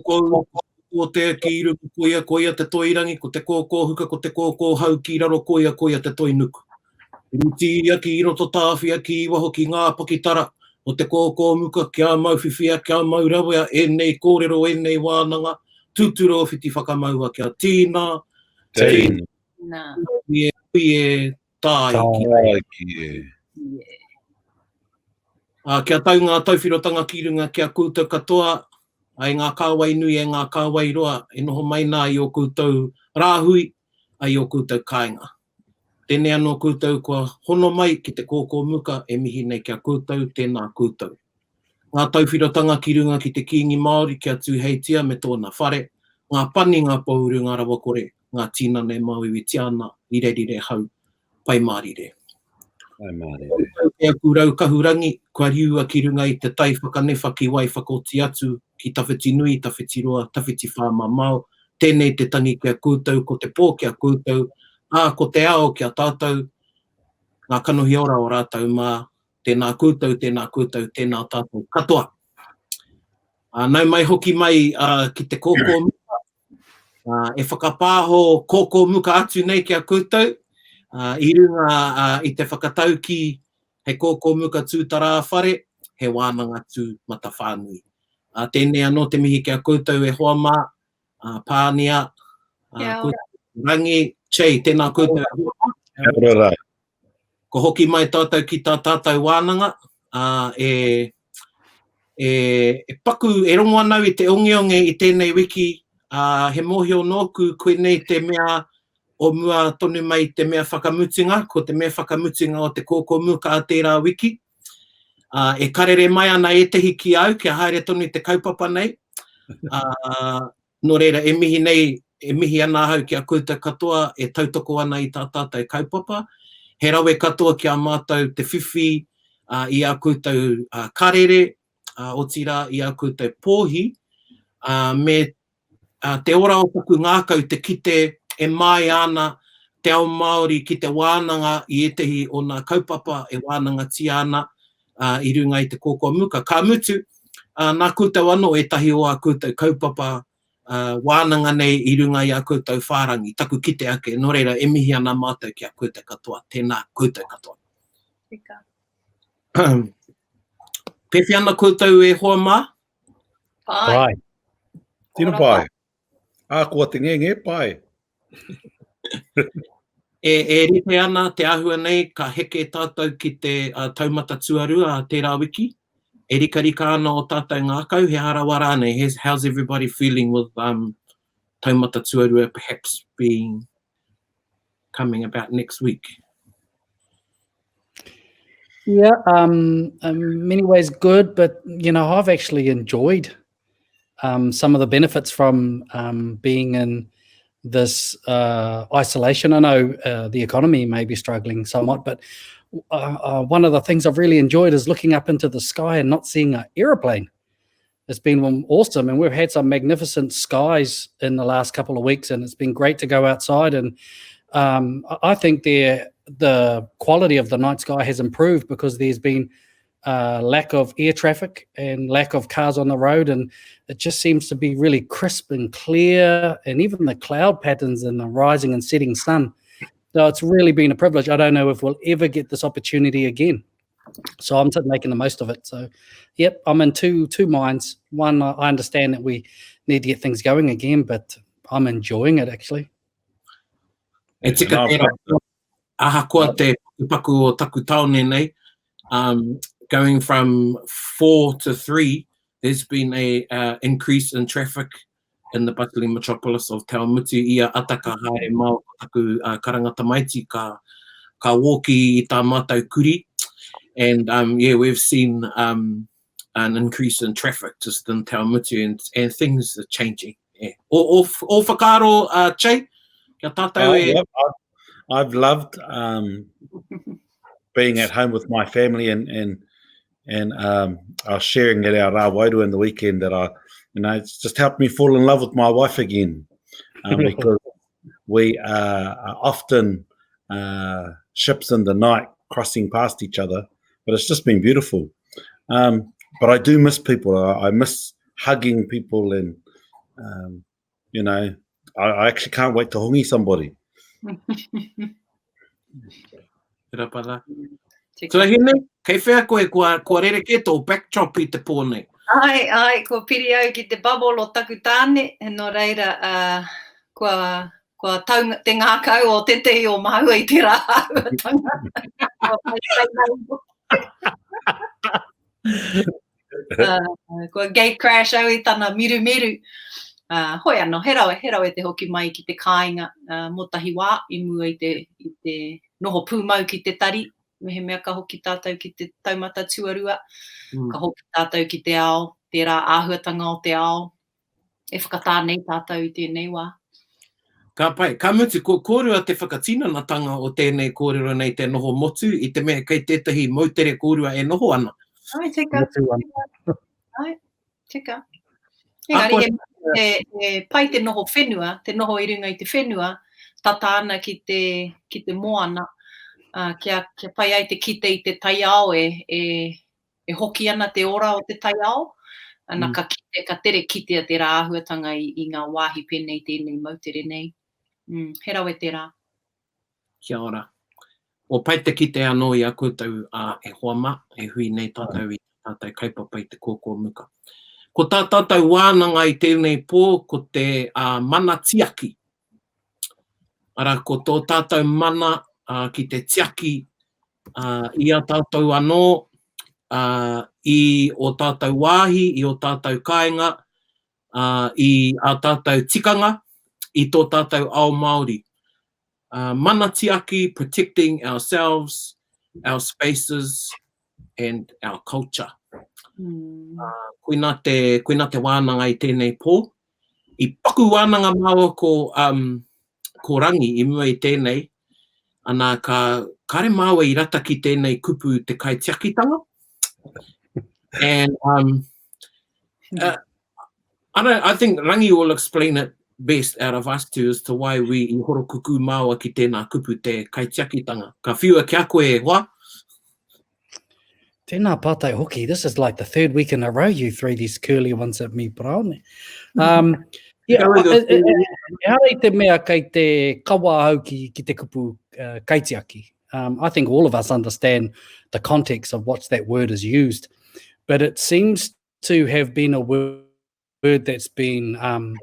kōkō kōtea ki runga, koia, koia te toirangi, ko te kōkō huka, ko te kōkō hau ki raro, koia, koia te toinuku. Rutiia ki roto tāwhia ki waho ki ngā pakitara o te kōkō muka kia mau whiwhia, kia mau rawea ēnei kōrero, ēnei wānanga, tūturu o whiti whakamaua kia tīna, tīna, hui e, hui e, tāiki. Tāiki e. Ā, kia tau ngā tauwhirotanga ki runga ki a koutou katoa, ā, e ngā kāwai nui, e ngā kāwai roa, e noho mai nā i ō koutou rāhui, ā, i ō koutou kāinga. Tēnei anō koutou kua hono mai ki te kōkō muka e mihi nei ki a koutou, tēnā koutou. Ngā tauwhirotanga ki runga ki te Kīngi Māori kia Tūheitia me tōna whare, ngā pani, ngā pōuru, ngā rawakore, ngā tīnana e māuiuitia ana, rirerire hau, Pai mārire. Pai mārire. Koutou e aku rau kahurangi, kua riua ki runga i te tai whakanewha ki wai whakaoti atu, ki tawhiti nui, tawhiti roa, tawhiti whāmamao, tēnei te tangi ki a koutou, ko te pō ki a koutou, ā, ko te ao ki a tātou, ngā kanohi ora o rātou mā, tēnā koutou, tēnā koutou, tēnā tātou katoa. Ā, nau mai hoki mai ki te kōkō muka, e whakapāho kōkō muka atu nei ki a koutou, i runga i te whakataukī he kōkō muka tū tarā whare, he wānanga tū matawhānui. Tēnei anō te mihi ki a koutou e hoa mā, Pānia, Rangi, Chey, tēnā koutou e hoa mā. Kia ora rā. Kua hoki mai tātou ki tā tātou wānanga, ā, e, e, e paku, e rongo ana au i te ongeonge i tēnei wiki, ā, he mōhio nōku koinei te mea o mua tonu mai te mea whakamutunga, ko te mea whakamutunga o te kōkōmuka a tērā wiki. Ā, e karere mai ana ētehi ki au kia haere tonu te kaupapa nei, ā, Nō reira, e mihi nei, e mihi ana ahau ki a koutou katoa e tautoko ana i tā tātou kaupapa. He rawe katoa ki a mātou te whiwhi i ā koutou karere, otirā i ā koutou pōhi, me te ora o taku ngākau te kite e māia ana te ao Māori ki te wānanga i ētehi o nā kaupapa e wānangatia ana i runga i te kōkō muka. Ka mutu, nā koutou anō ētahi o ā koutou kaupapa wānanga nei i runga i ā koutou whārangi, taku kite ake, nō reira e mihi ana mātou ki a koutou katoa, tēnā koutou katoa. Tika. Pēwhea ana koutou e hoa mā? Pai. Pai. Tino pai. Ākoa te ngenge, pai. E, e rite ana te āhua nei ka heke tātou ki te uh, taumata tuarua a tērā wiki. E rikarika ana o tātou ngākau, he aha rawa rānei? How's everybody feeling with um, taumata tuarua perhaps being coming about next week? Yeah, um, in many ways good, but you know, I've actually enjoyed um, some of the benefits from um, being in this uh, isolation. I know uh, the economy may be struggling somewhat, but uh, uh, one of the things I've really enjoyed is looking up into the sky and not seeing an aeroplane. It's been awesome, and we've had some magnificent skies in the last couple of weeks, and it's been great to go outside. And um, I think the the quality of the night sky has improved because there's been uh, lack of air traffic and lack of cars on the road. And it just seems to be really crisp and clear, and even the cloud patterns and the rising and setting sun. So it's really been a privilege. I don't know if we'll ever get this opportunity again. So I'm making the most of it. So, yep, I'm in two two minds. One, I understand that we need to get things going again, but I'm enjoying it actually. E tika tērā, ahakoa te paku o taku taone nei, um, going from four to three, there's been a uh, increase in traffic in the bustling metropolis of Te Awamutu. Ia ata ka haere mao ko taku uh, karanga tamaiti ka, ka walki i tā mātou kuri. And um, yeah, we've seen um, an increase in traffic just in Te Awamutu and, and things are changing. Yeah. O, o, o whakaaro, uh, Che, kia tātou e... I've, I've loved um, being at home with my family and, and and um, I was sharing at our Rā Wairua in the weekend that I, you know, it's just helped me fall in love with my wife again um, because we are often uh, ships in the night crossing past each other, but it's just been beautiful. Um, but I do miss people. I, I miss hugging people and Um, you know, I, I actually can't wait to hongi somebody. Rapara. Tuahine, kei whea koe, kua, kua rerekē tō backdrop i te pō nei? Ai, ai, kua piri au ki te bubble o taku tāne, nō reira, uh, kua, kua tau te ngākau o tētehi o māua i tērā āhuatanga. Kua pai pai mai. Uh, kua gate crash au i tana mirumiru. Uh, hoi anō, he rawe, he rawe te hoki mai ki te kāinga uh, mō tahi wā i mua i te, i te noho pūmau ki te tari, mehemea ka hoki tātou ki te taumata tuarua, mm. ka hoki tātou ki te ao, tērā āhuatanga o te ao, e whakatā nei tātou i tēnei wā. Ka pai. Ka mutu, ko kōrua te whakatinanatanga o tēnei kōrero nei te noho motu, i te mea kei tētahi moutere kōrua e noho ana. Ai, tika. Motu ana. Ai, tika. Engari, he, he, he pai te noho whenua, te noho i runga i te whenua, tata ana ki te, ki te moana, uh, kia, kia pai ai te kite i te taiao e, e, e hoki ana te ora o te taiao, ana mm. ka kite, ka tere kitea tērā āhuatanga i, i ngā wāhi pēnei tēnei moutere nei. Mm, he rawe tērā. Kia ora. O pai te kite anō i a koutou a e hoa mā, e hui nei tātou i tātou kaupapa i te kōkō muka. Ko tā tātou wānanga i tēnei pō, ko te uh, mana tiaki. Ara, ko tō tātou mana uh, ki te tiaki uh, i a tātou anō, uh, i o tātou wāhi, i o tātou kāinga, uh, i a tātou tikanga, i tō tātou ao Māori. Uh, mana tiaki, protecting ourselves, our spaces, and our culture. Mm. Uh, koina, te, koina te wānanga i tēnei pō. I paku wānanga māua ko, um, ko Rangi i mua i tēnei, ana ka, kare māua i rata ki tēnei kupu te kaitiakitanga. And um, uh, I, don't, I think Rangi will explain it best out of us two as to why we i horokuku māua ki tēnā kupu te kaitiakitanga. Ka whiua ki a koe e hoa. Tēnā pātai hoki. This is like the third week in a row you throw these curly ones at me, Paraone. Um, yeah, ehara i te mea kei te kawa au ki, ki te kupu uh, kaitiaki. Um, I think all of us understand the context of what that word is used, but it seems to have been a word that's been um,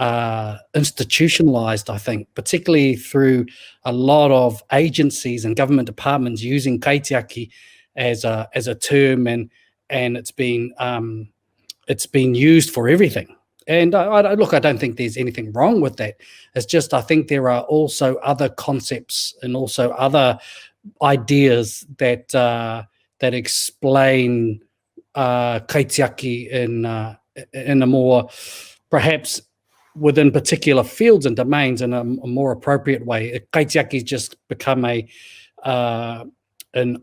uh, institutionalized, I think, particularly through a lot of agencies and government departments using kaitiaki as a as a term, and and it's been um, it's been used for everything. And I, I, look, I don't think there's anything wrong with that. It's just I think there are also other concepts and also other ideas that uh, that explain uh, kaitiaki in uh, in a more perhaps within particular fields and domains in a, a more appropriate way. Kaitiaki just become a uh, an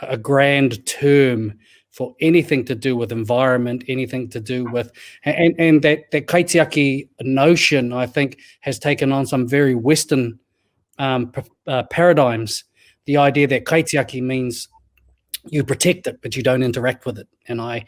a grand term for anything to do with environment, anything to do with, and, and that, that kaitiaki notion, I think, has taken on some very Western um, uh, paradigms. The idea that kaitiaki means you protect it, but you don't interact with it. And I,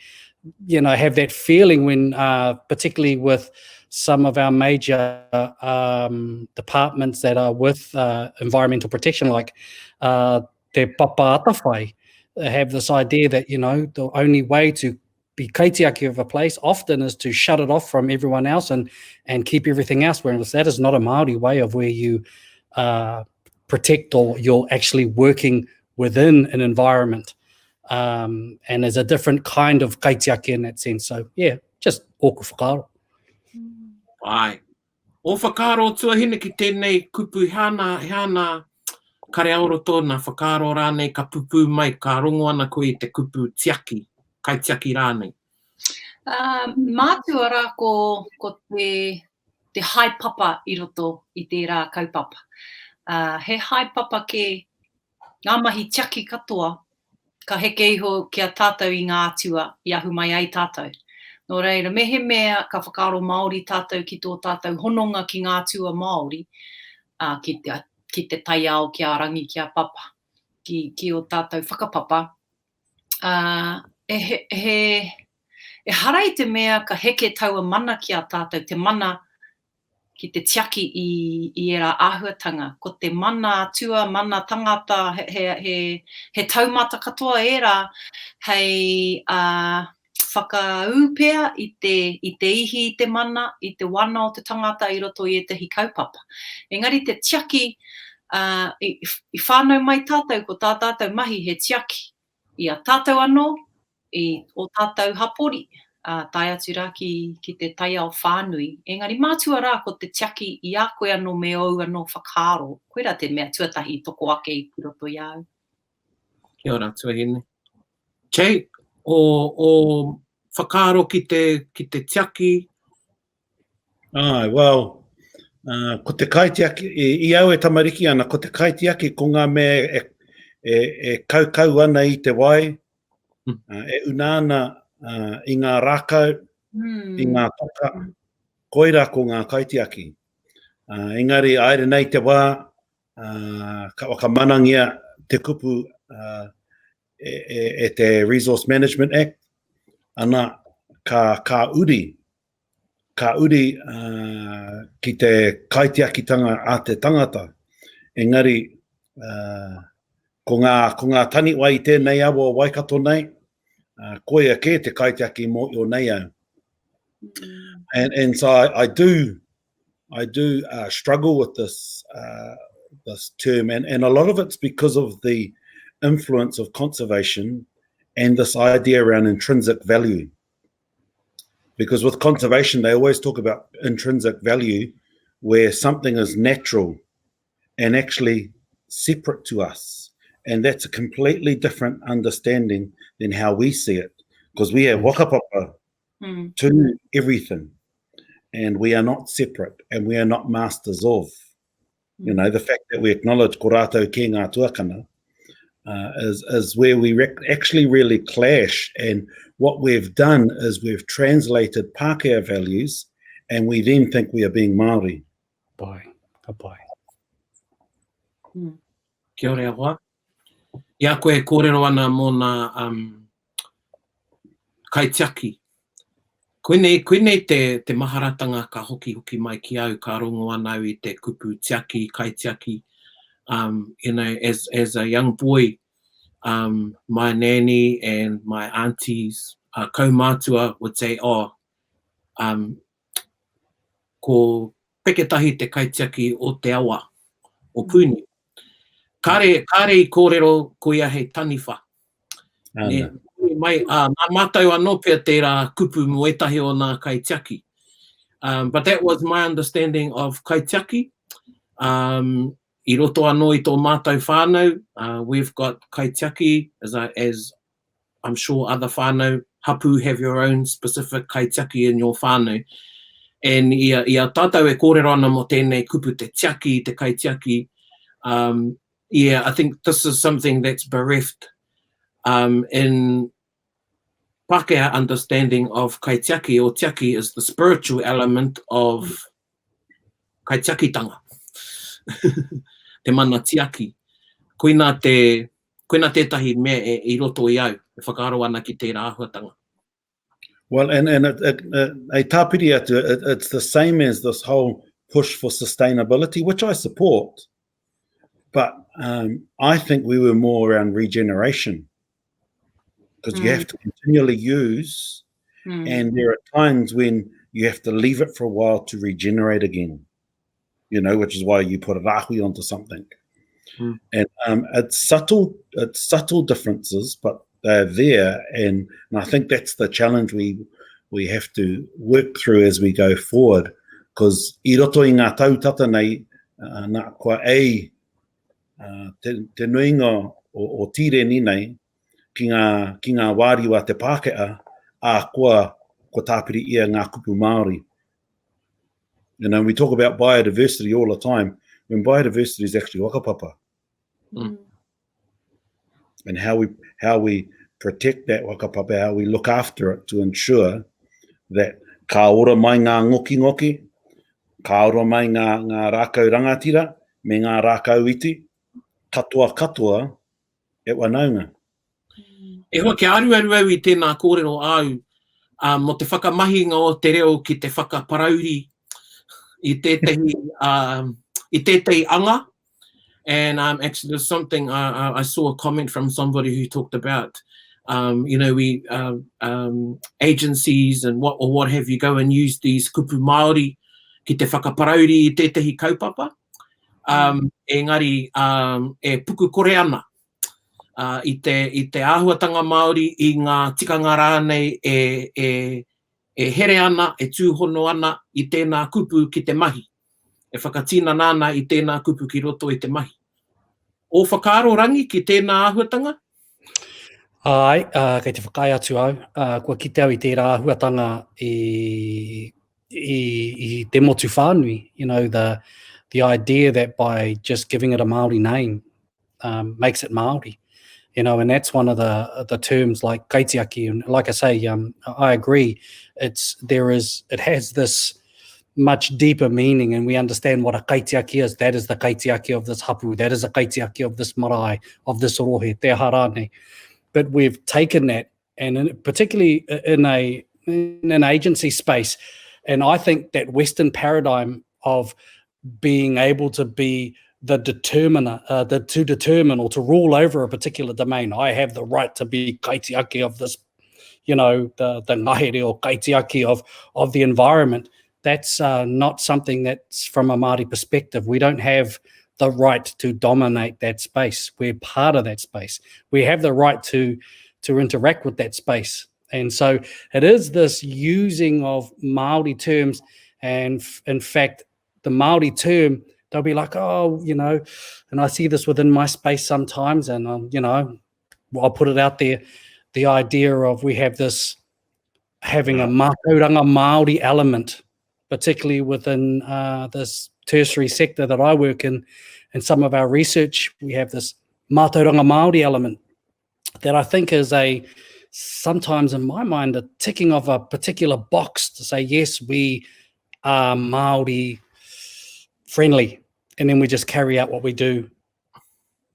you know, have that feeling when, uh, particularly with some of our major um, departments that are with uh, environmental protection, like uh, Te Papa Atawhai, have this idea that, you know, the only way to be kaitiaki of a place often is to shut it off from everyone else and, and keep everything else. Whereas that is not a Māori way of where you uh, protect or you're actually working within an environment. Um, and there's a different kind of kaitiaki in that sense. So, yeah, just ōku whakaaro. Ai. O whakaaro tuahine ki tēnei kupu he ana, he ana kare aoroto, nā whakaaro rānei ka pupū mai, ka rongo ana koe i te kupu tiaki, kaitiaki rānei? Uh, mātua rā ko, ko te, te haepapa i roto i tērā kaupapa. Uh, he haepapa kē ngā mahi tiaki katoa ka heke iho ki a tātou i ngā atua i ahu mai ai tātou. Nō reira, mehemea ka whakaaro Māori tātou ki tō tātou hononga ki ngā atua Māori, ā, ki te, ki te taiao, ki a Rangi, ki a Papa, ki, ki ō tātou whakapapa, ā, he, he, Ehara i te mea ka heke taua mana ki a tātou, te mana ki te tiaki i, i ērā āhuatanga. Ko te mana atua, mana tangata, he, he, he, he taumata katoa ērā hei uh, whakaū pea i te, i te ihi, i te mana, i te wana o te tangata i roto i ētahi kaupapa. Engari te tiaki, uh, i, i whānau mai tātou, ko tā tātou mahi he tiaki i a tātou anō, i ō tātou hapori, ā, tae atu rā ki, ki te taiao whānui. Engari mātua rā ko te tiaki i a koe anō me ōu anō whakaaro, koirā te mea tuatahi i toko ake i roto i a au. Kia ora, tuahine. Che, o, o whakaaro ki te, ki te tiaki? Ai, well, uh, ko te kaitiaki, i, i au e tamariki ana, ko te kaitiaki ko ngā mea e, e, e kaukau ana i te wai, mm. uh, e una ana uh, i ngā rākau, mm. i ngā toka, koira ko ngā kaitiaki. Uh, engari, aere nei te wā, uh, ka whakamanangia te kupu uh, e, e, e te Resource Management Act, ana, ka, ka uri, ka uri uh, ki te kaitiakitanga a te tangata. Engari, uh, ko ngā, ko ngā taniwha i tēnei awa o Waikato nei, uh, koia kē te kaitiaki mōhio nei au. Mm. And, and so I, I do, I do uh, struggle with this, uh, this term, and, and a lot of it's because of the influence of conservation and this idea around intrinsic value. Because with conservation, they always talk about intrinsic value where something is natural and actually separate to us. And that's a completely different understanding than how we see it. Because we have whakapapa mm. to everything. And we are not separate and we are not masters of. You know, the fact that we acknowledge ko rātou kē ngā tuakana uh, is, is where we rec- actually really clash. And what we've done is we've translated Pākehā values and we then think we are being Māori. Pai, ka pai. Mm. Kia ora e hoa. I a koe e kōrero ana mō nā um, kaitiaki. Koinei, koinei te, te maharatanga ka hokihoki mai ki au, ka rongo ana au i te kupu tiaki, kaitiaki. Um, you know, as, as a young boy, um, my nanny and my aunties, uh, kaumātua would say, oh, um, ko Peketahi te kaitiaki o te awa o Pūniu. Kāre, kāre i kōrero ko ia hei taniwha. Nē, mai, ā, nā mātou anō pea tērā kupu mō ētahi o nā kaitiaki. Um, but that was my understanding of kaitiaki. Um, i roto anō i tō mātou whānau, uh, we've got kaitiaki as, I, as I'm sure other whānau, hapu have your own specific kaitiaki in your whānau. And i a, i a tātou e kōrero ana mō tēnei kupu te tiaki, te kaitiaki, um, yeah, I think this is something that's bereft um, in Pākehā understanding of kaitiaki or tiaki is the spiritual element of kaitiakitanga. te mana tiaki. Koina te, koina tētahi mea e, i roto i au, e whakaaro ana ki tērā āhuatanga. Well, and, and it, it, it, ei tāpiri atu, it, it's the same as this whole push for sustainability, which I support, but um, I think we were more around regeneration because mm. you have to continually use, mm. and there are times when you have to leave it for a while to regenerate again, you know, which is why you put a rahui onto something. Mm. And um, it's subtle, it's subtle differences, but they're there, and, and I think that's the challenge we we have to work through as we go forward. Because i roto i ngā tau tata nei, uh, nā, kua ei uh, te, te nuinga o, o Tīreni nei ki ngā, ki ngā wāriu a te Pākehā, ā, kua, kua tāpiri ia ngā kupu Māori. You know, we talk about biodiversity all the time, when biodiversity is actually whakapapa. Mm. And how we, how we protect that whakapapa, how we look after it to ensure that ka ora mai ngā ngokingoki, ka ora mai ngā, ngā rākau rangatira me ngā rākau iti, katoa katoa e wanaunga. E hoa, kia aruaru au i tēnā kōrero āu. uh, mō te whakamahinga o te reo ki te whakaparauri i tētahi, uh, i tētahi anga. And um, actually, there's something I, I saw a comment from somebody who talked about, um, you know, we um, um, agencies and what or what have you go and use these kupu Māori ki te whakaparauri i tētahi kaupapa. Um, engari, um, e pukukore ana uh, i, te, i te āhuatanga Māori, i ngā tikanga rānei e, e, e here ana, e tūhono ana i tēnā kupu ki te mahi, e whakatinana ana i tēnā kupu ki roto i te mahi. Ō whakaaro Rangi ki tēnā āhuatanga? Āe, uh, kei te whakaae atu au. Uh, kua kite au i tērā āhuatanga i, i, i te motu whānui. You know, the, the idea that by just giving it a Māori name um, makes it Māori. You know, and that's one of the the terms like kaitiaki. And like I say, um, I agree. It's there is it has this much deeper meaning, and we understand what a kaitiaki is. That is the kaitiaki of this hapu. That is a kaitiaki of this marae, of this rohe, te harane. But we've taken that, and in, particularly in a in an agency space, and I think that Western paradigm of being able to be the determiner, uh, the, to determine or to rule over a particular domain. I have the right to be kaitiaki of this, you know, the, the ngahere or kaitiaki of, of the environment. That's uh, not something that's from a Māori perspective. We don't have the right to dominate that space. We're part of that space. We have the right to, to interact with that space. And so it is this using of Māori terms and in fact, the Māori term, they'll be like, oh, you know, and I see this within my space sometimes, and um, you know, I'll put it out there, the idea of we have this having a mātauranga Māori element, particularly within uh, this tertiary sector that I work in, and some of our research, we have this mātauranga Māori element that I think is a sometimes in my mind a ticking of a particular box to say yes we are Māori friendly and then we just carry out what we do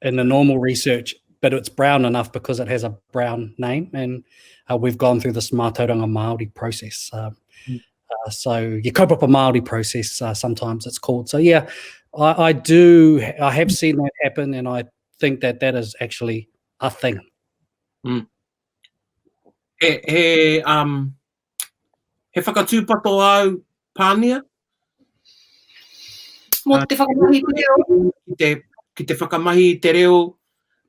in the normal research but it's brown enough because it has a brown name and uh, we've gone through this mātauranga Māori process um, mm. uh, so your kaupapa Māori process uh, sometimes it's called so yeah I, I do I have seen that happen and I think that that is actually a thing. Mm. He, he, um, he whakatūpato āu, Pānia? Mō te whakamahi i te reo? Ki te, ki te whakamahi i te reo,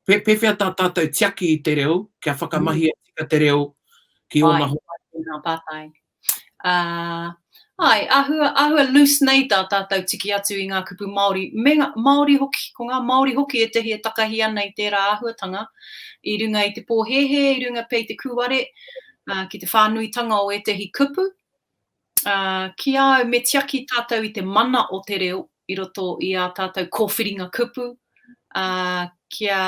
pe, pēwhea tā tātou tiaki i te reo, kia whakamahia mm. tika te reo ki ōna hoa? Ai, pātai. Uh, ai, āhua, āhua loose nei tā tātou tiki atu i ngā kupu Māori, me ngā Māori hoki, ko ngā Māori hoki ētahi e takahi ana i tērā āhuatanga, i runga i te pōhēhē, i runga pea i te kūare, uh, ki te whānuitanga o ētahi kupu. Uh, ki a au, me tiaki tātou i te mana o te reo i roto i ā tātou kōwhiringa kupu, uh, kia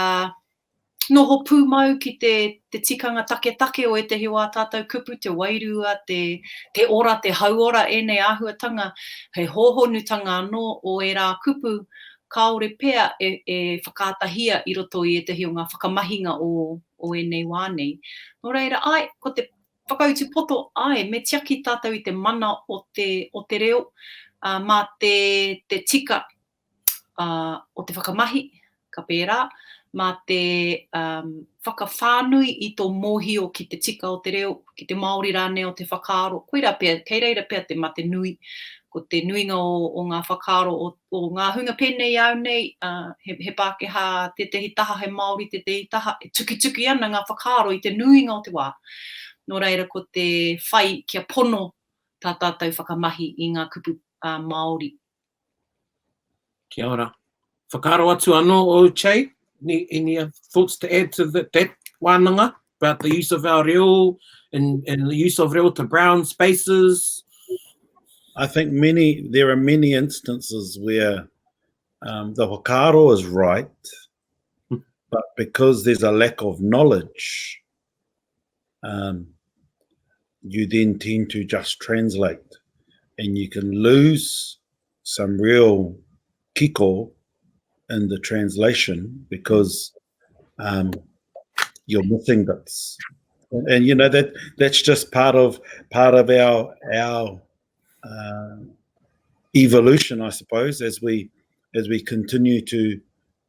noho pūmau ki te, te tikanga taketake o ētahi o ā tātou kupu, te wairua, te, te ora, te hauora, ēnei āhuatanga, he hōhonutanga anō o ērā kupu kāore pea e, e whakaatahia i roto i ētahi o ngā whakamahinga o, o ēnei wā nei. Nō reira, āe, ko te whakautu poto, āe, me tiaki tātou i te mana o te, o te reo, ā, mā te, te tika ā, o te whakamahi, ka pērā, mā te um, whakawhānui i tō mōhio ki te tika o te reo, ki te Māori rānei o te whakaaro, koirā pea, kei reira pea te mate nui, ko te nuinga o, o ngā whakaaro o, o ngā hunga pēnei au nei, uh, he, he Pākehā tētehi taha, he Māori tētehi taha, e tukituki ana ngā whakaaro i te nuinga o te wā. Nō reira, ko te whai kia pono tā tātou whakamahi i ngā kupu uh, Māori. Kia ora. Whakaaro atu anō ōu, Che? Any, any thoughts to add to the, that wānanga about the use of our reo and, and the use of reo to brown spaces? I think many there are many instances where um, the whakaaro is right, hmm. but because there's a lack of knowledge, um, you then tend to just translate and you can lose some real kiko in the translation because um, you're missing bits. And, and you know that that's just part of part of our our uh, evolution, I suppose, as we as we continue to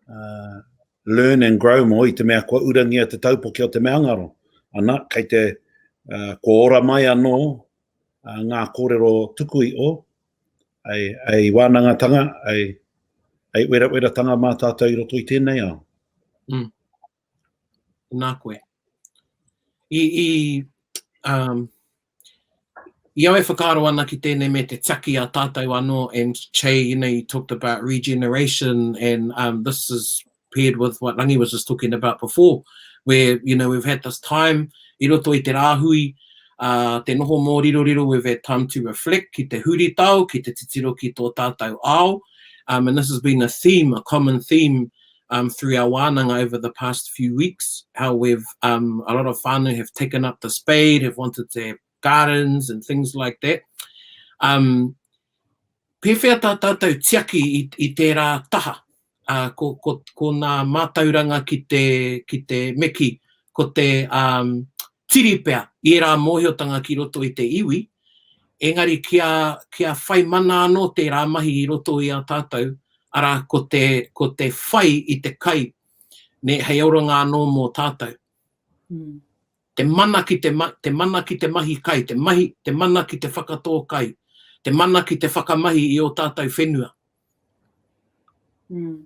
uh, learn and grow more i te mea kua urangia te taupoki o te mea ngaro. Ana, kei te uh, kua ora mai anō uh, ngā kōrero tuku iho, ai, ai wānangatanga, ai, ai weraweratanga mā tātou i roto i tēnei ao. Mm. Nā koe. I, i, um, i au e whakaaro ana ki tēnei me te tiaki a tātou anō, and Che, you know, you talked about regeneration, and um, this is paired with what Rangi was just talking about before, where, you know, we've had this time i roto i te rāhui, uh, te noho mōriroriro, we've had time to reflect, ki te huritao, ki te titiro ki tō tātou ao, um, and this has been a theme, a common theme um, through our wānanga over the past few weeks, how we've, um, a lot of whānau have taken up the spade, have wanted to have gardens and things like that. Um, pēwhea tā tātou tiaki i, i tērā taha? Uh, ko, ko, ko nā mātauranga ki te, ki te meki, ko te um, tiri pea i ērā mōhiotanga ki roto i te iwi, engari kia, kia whai mana anō tērā mahi i roto i a tātou, arā, ko te, ko te whai i te kai, nē, hei oranga anō mō tātou. Mm. Te mana ki te, te mana ki te mahi kai, te, mahi, te mana ki te whakatō kai, te mana ki te whakamahi i ō tātou whenua. Mm.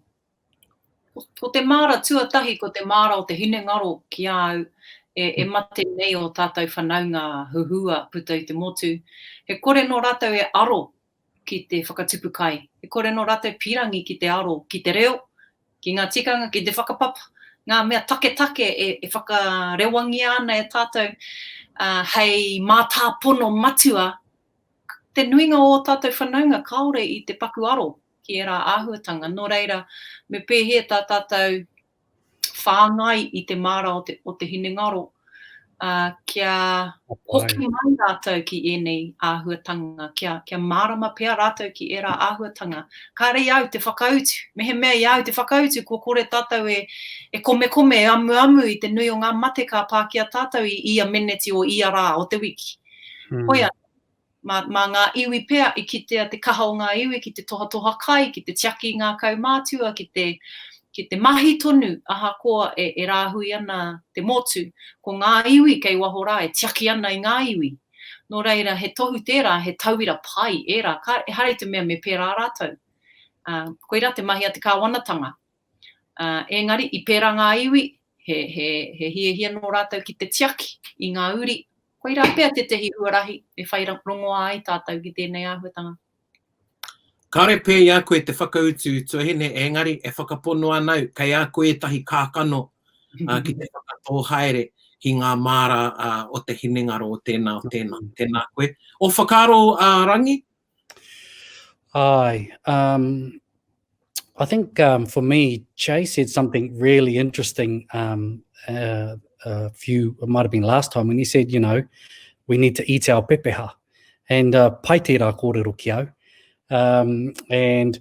Ko te māra tuatahi, ko te māra o te hinengaro ki a au, e, e mate nei o tātou whanaunga huhua puta i te motu, he kore nō rātou e aro ki te whakatupu kai. He kore nō rātou pīrangi ki te aro ki te reo, ki ngā tikanga, ki te whakapapa, ngā mea taketake e, e whakarewangia ana e tātou uh, hei mātāpono matua. Te nuinga o ō tātou whanaunga kāore i te paku aro ki ērā āhuatanga. Nō reira, me pēhea tā tātou whāngai i te māra o te, o te hinengaro, ā, kia hoki mai rātou ki ēnei āhuatanga, kia, kia mārama pea rātou ki ērā āhuatanga. Kāre i a au te whakautu. Mehemea i a au te whakautu, kua kore tātou e, e komekome, e amuamu i te nui o ngā mate ka pā ki a tātou i ia meneti o ia rā o te wiki. Hmm. Hoi anō, Mā, mā ngā iwi pea i kitea te kaha o ngā iwi ki te tohatoha kai, ki te tiaki i ngā kaumātua, ki te, ki te mahi tonu ahakoa e, e rāhui ana te motu. Ko ngā iwi kei waho rā e tiaki ana i ngā iwi. Nō reira, he tohu tērā, he tauira pai ērā, ka, ehara i te mea me pērā rātou. Uh, koirā te mahi a te kāwanatanga. Uh, engari, i pērā ngā iwi, he, he, he hiahia nō rātou ki te tiaki i ngā uri. Koirā pea tētehi huarahi e whai rongoā ai tātou ki tēnei āhuatanga. Kāore pea i a koe te whakautu tuahine, engari e whakapono ana au kei a koe ētahi kākano uh, ki te whakatō haere ki ngā māra uh, o te hinengaro o tēnā o tēnā. Tēnā koe. O whakaaro uh, Rangi? Ai, um, I think um, for me, Che said something really interesting um, uh, a few, it might have been last time, when he said, you know, we need to eat our pepeha. And uh, pai tērā kōrero ki au. Um, and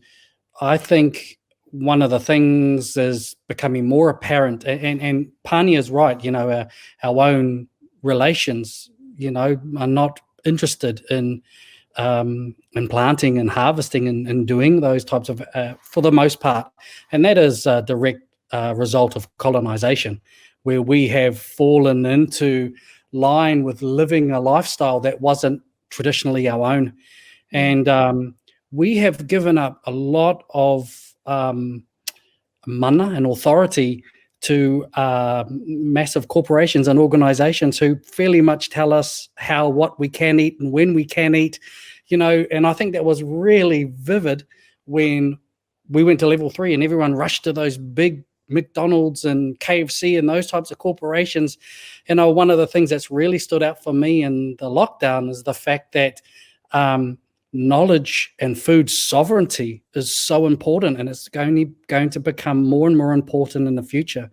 I think one of the things is becoming more apparent, and, and, and Pania is right, you know, our, our own relations, you know, are not interested in um, in planting and harvesting and, and doing those types of, uh, for the most part. And that is a direct uh, result of colonization, where we have fallen into line with living a lifestyle that wasn't traditionally our own. And um, we have given up a lot of um, mana and authority to uh, massive corporations and organizations who fairly much tell us how what we can eat and when we can eat you know and i think that was really vivid when we went to level three and everyone rushed to those big McDonald's and KFC and those types of corporations. You know, one of the things that's really stood out for me in the lockdown is the fact that um, knowledge and food sovereignty is so important and it's only going to become more and more important in the future.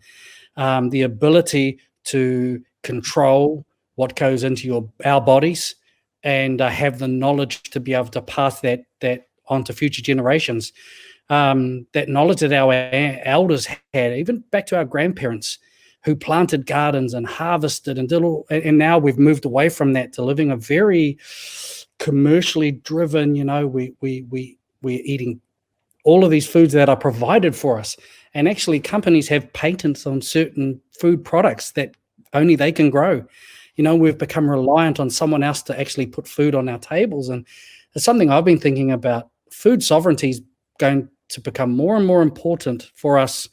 Um, the ability to control what goes into your our bodies and uh, have the knowledge to be able to pass that that on to future generations. Um, that knowledge that our elders had, even back to our grandparents, who planted gardens and harvested and did all, and now we've moved away from that to living a very commercially driven, you know, we we we we're eating all of these foods that are provided for us. And actually companies have patents on certain food products that only they can grow. You know, we've become reliant on someone else to actually put food on our tables. And it's something I've been thinking about. Food sovereignty is going to become more and more important for us.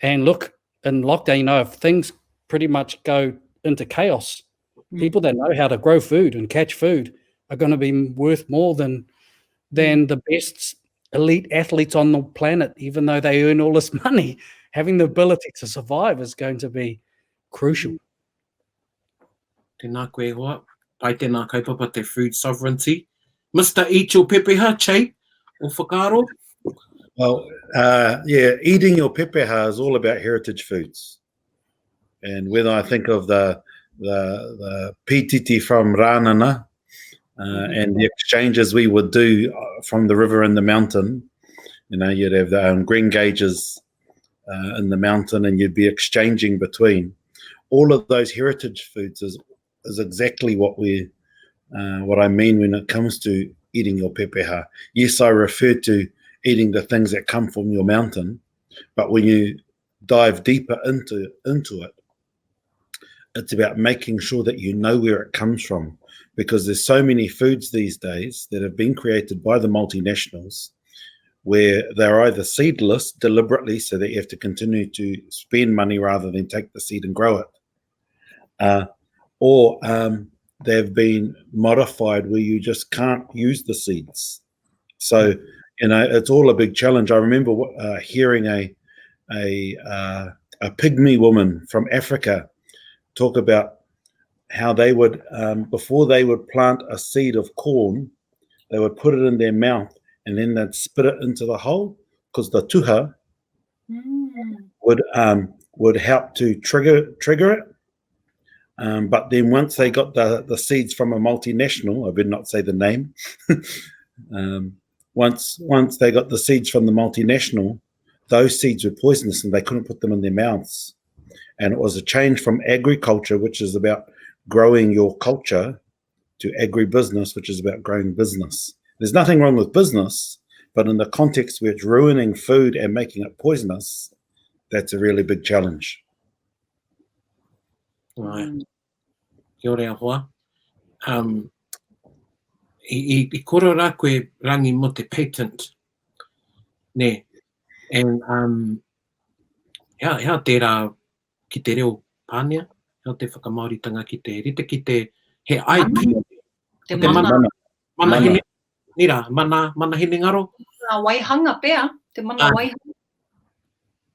And look, in lockdown, you know, if things pretty much go into chaos, mm. people that know how to grow food and catch food are going to be worth more than than mm. the best elite athletes on the planet, even though they earn all this money. Having the ability to survive is going to be crucial. Tēnā koe e hoa. Pai tēnā kaupapa te food sovereignty. Mr. Eat Your Pepeha, Che, o whakaaro? Well, uh, yeah, eating your pepeha is all about heritage foods. And when I think of the the, the pītiti from Rānana uh, mm-hmm. and the exchanges we would do uh, from the river and the mountain, you know, you'd have the um, greengages uh, in the mountain and you'd be exchanging between. All of those heritage foods is, is exactly what we uh, what I mean when it comes to eating your pepeha. Yes, I refer to eating the things that come from your mountain, but when you dive deeper into into it, it's about making sure that you know where it comes from because there's so many foods these days that have been created by the multinationals where they're either seedless deliberately so that you have to continue to spend money rather than take the seed and grow it uh, or um, they've been modified where you just can't use the seeds. So, you know, it's all a big challenge. I remember uh, hearing a a uh, a pygmy woman from Africa talk about how they would um, before they would plant a seed of corn, they would put it in their mouth and then they'd spit it into the hole because the tuha mm. would um, would help to trigger trigger it. Um, but then once they got the, the seeds from a multinational, I better not say the name. um, once once they got the seeds from the multinational, those seeds were poisonous and they couldn't put them in their mouths. And it was a change from agriculture, which is about growing your culture, to agribusiness, which is about growing business. There's nothing wrong with business, but in the context where it's ruining food and making it poisonous, that's a really big challenge. Right. Kia ora e hoa. Um, i, i, i koro rā koe rangi mo te patent. Nē. And, um, hea, hea tērā ki te reo Pānia? Hea te whakamāoritanga ki te rite ki te, he IP. Te mana. Te mana. Mana, mana. Hine, nira, mana, mana hinengaro. Mana waihanga pea, te mana ah. waihanga.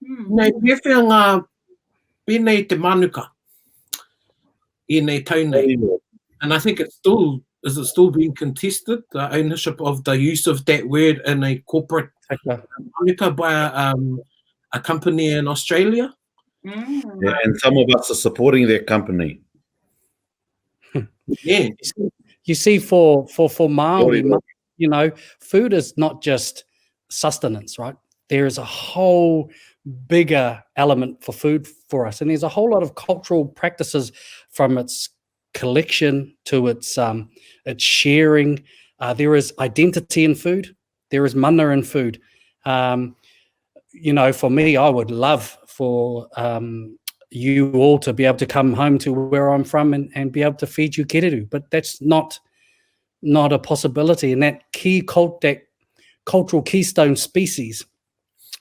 Hmm. Nei, pēwhea ngā, pēnei te manuka, ēnei tau nei. And I think it's still, is it still being contested, the ownership of the use of that word in a corporate manuka by a, um, a company in Australia? Mm. Yeah, and some of us are supporting their company. Yeah. You see, for for for Maori, you know, food is not just sustenance, right? There is a whole bigger element for food for us, and there's a whole lot of cultural practices from its collection to its um, its sharing. Uh, there is identity in food. There is mana in food. Um, you know, for me, I would love for um, you all to be able to come home to where I'm from and, and be able to feed you kereru, but that's not not a possibility. And that key cult, that cultural keystone species,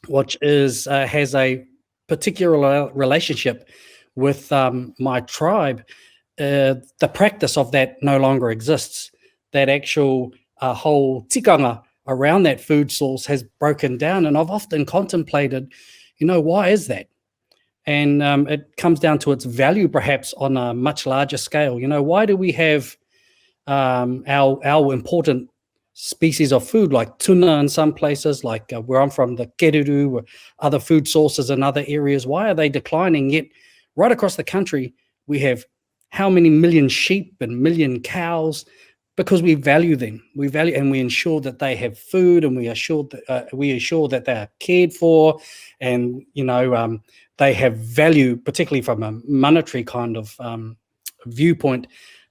which is uh, has a particular relationship with um, my tribe, uh, the practice of that no longer exists. That actual uh, whole tikanga around that food source has broken down. And I've often contemplated, you know, why is that? And um, it comes down to its value, perhaps on a much larger scale. You know, why do we have um, our our important species of food like tuna in some places, like uh, where I'm from, the kereru, or other food sources in other areas? Why are they declining? Yet, right across the country, we have how many million sheep and million cows? because we value them. We value and we ensure that they have food, and we assure that, uh, we assure that they are cared for, and you know um, they have value, particularly from a monetary kind of um, viewpoint.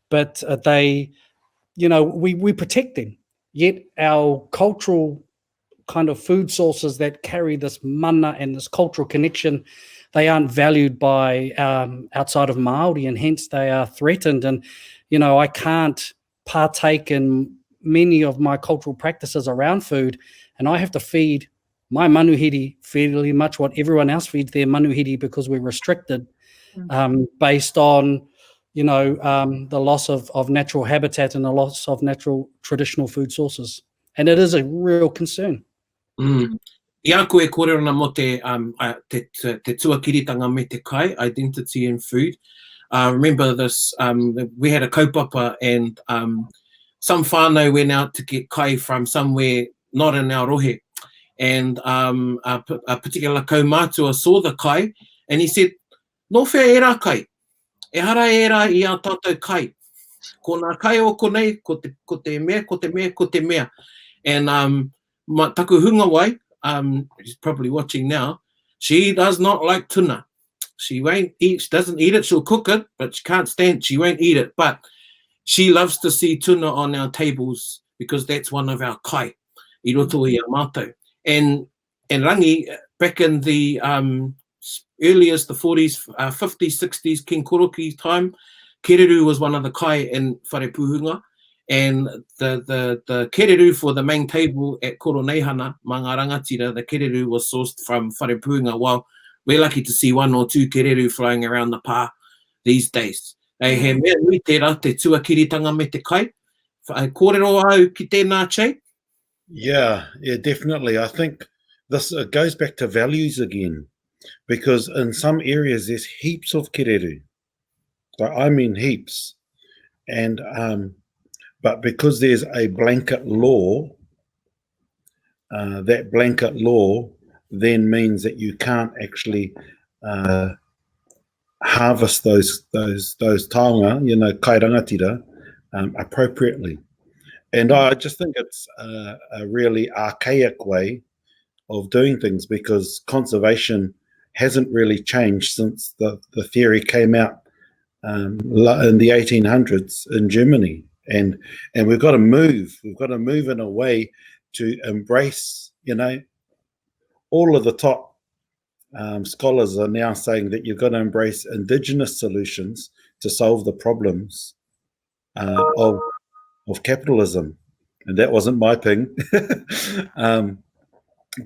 But uh, they, you know, we we protect them. Yet our cultural kind of food sources that carry this mana and this cultural connection, they aren't valued by um, outside of Maori, and hence they are threatened. And you know, I can't partake in many of my cultural practices around food, and I have to feed my manuhiri fairly much what everyone else feeds their manuhiri because we're restricted mm. um, based on you know um, the loss of, of natural habitat and the loss of natural traditional food sources and it is a real concern. Mm. I a koe e kōrero ana mō te, um, te, te, te tuakiritanga me te kai, identity and food, uh, remember this, um, we had a kaupapa and um, some whānau went out to get kai from somewhere not in our rohe. And um, a, a particular kaumātua saw the kai and he said, Nō whea ērā kai? Ehara ērā i ā tātou kai. Ko nā kai o konei, ko te, ko te mea, ko te mea, ko te mea. And um, ma, taku hungawai, um, she's probably watching now, she does not like tuna. She won't eat, she doesn't eat it, she'll cook it, but she can't stand, she won't eat it. But she loves to see tuna on our tables because that's one of our kai i roto i a mātou. And and Rangi, back in the um, earliest, the 40s, uh, 50s, 60s, King Koroki time, kereru was one of the kai in Wharepuhunga. And the, the, the kereru for the main table at Koroneihana, mā ngā rangatira, the kereru was sourced from Wharepuhunga. Well, we're lucky to see one or two kereru flying around the pā these days. Hey, he mea nui tērā, te tuakiritanga me te kai. Kōrero au ki tēnā, Che? Yeah, yeah, definitely. I think this it goes back to values again, because in some areas there's heaps of kereru. Like, I mean heaps. And um, but because there's a blanket law, uh, that blanket law then means that you can't actually uh, harvest those those those taonga, you know, kai rangatira, um, appropriately. And I just think it's a, a really archaic way of doing things because conservation hasn't really changed since the, the theory came out um, in the 1800s in Germany. And and we've got to move. We've got to move in a way to embrace, you know, all of the top um, scholars are now saying that you've got to embrace indigenous solutions to solve the problems uh, of of capitalism. And that wasn't my thing. um,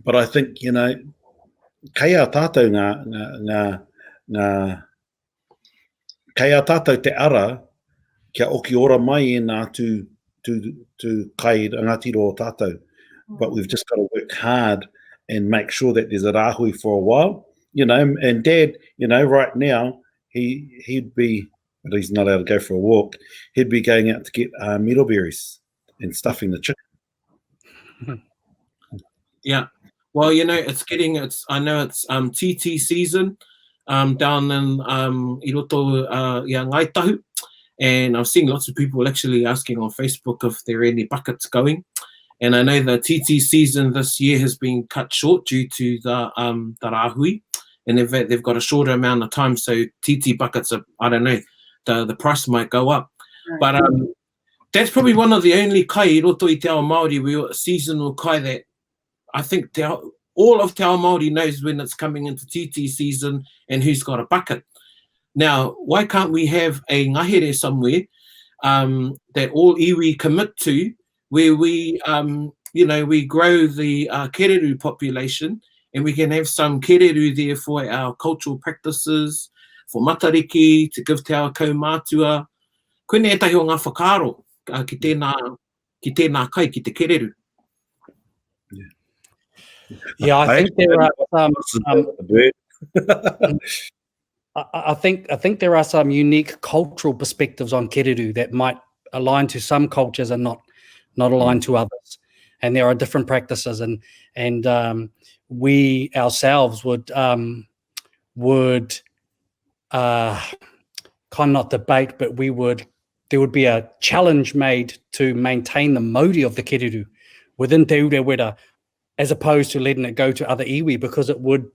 but I think, you know, kei a tātou ngā, ngā, ngā, ngā, kei a tātou te ara kia oki ora mai e nā tū, tū, tū kai rangatira o tātou. But we've just got to work hard and make sure that there's a rāhui for a while, you know, and Dad, you know, right now, he, he'd be, but he's not allowed to go for a walk, he'd be going out to get uh, middleberries and stuffing the chicken. Yeah. Well, you know, it's getting, it's, I know it's um, TT season um, down in um, i roto uh, i a Ngāi Tahu. And I've seen lots of people actually asking on Facebook if there are any buckets going. And I know the TT season this year has been cut short due to the, um, the rāhui. And they've, they've got a shorter amount of time. So TT buckets are, I don't know, the, the price might go up. Right. But um, that's probably one of the only kai i roto i te ao Māori, we seasonal kai that I think te ao, all of te ao Māori knows when it's coming into TT season and who's got a bucket. Now, why can't we have a ngahere somewhere um, that all iwi commit to where we, um, you know, we grow the uh, kereru population and we can have some kereru there for our cultural practices, for matariki, to give to our kaumātua. Koinei ētahi o ngā whakaaro uh, ki tēnā, ki tēnā kai, ki te kereru. Yeah, yeah I think there are some... Um, I, I think I think there are some unique cultural perspectives on kereru that might align to some cultures and not not align to others. And there are different practices, and and um, we ourselves would um, would uh, kind of not debate, but we would There would be a challenge made to maintain the mauri of the kereru within Te Urewera as opposed to letting it go to other iwi because it would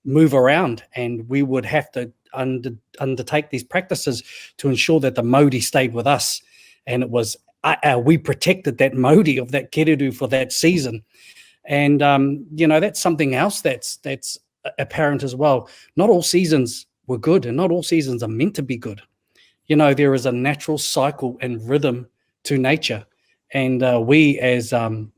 move around and we would have to under, undertake these practices to ensure that the mauri stayed with us. And it was, uh, uh, we protected that mauri of that kereru for that season. And, um, you know, that's something else that's, that's apparent as well. Not all seasons were good and not all seasons are meant to be good. You know, there is a natural cycle and rhythm to nature. And uh, we as um,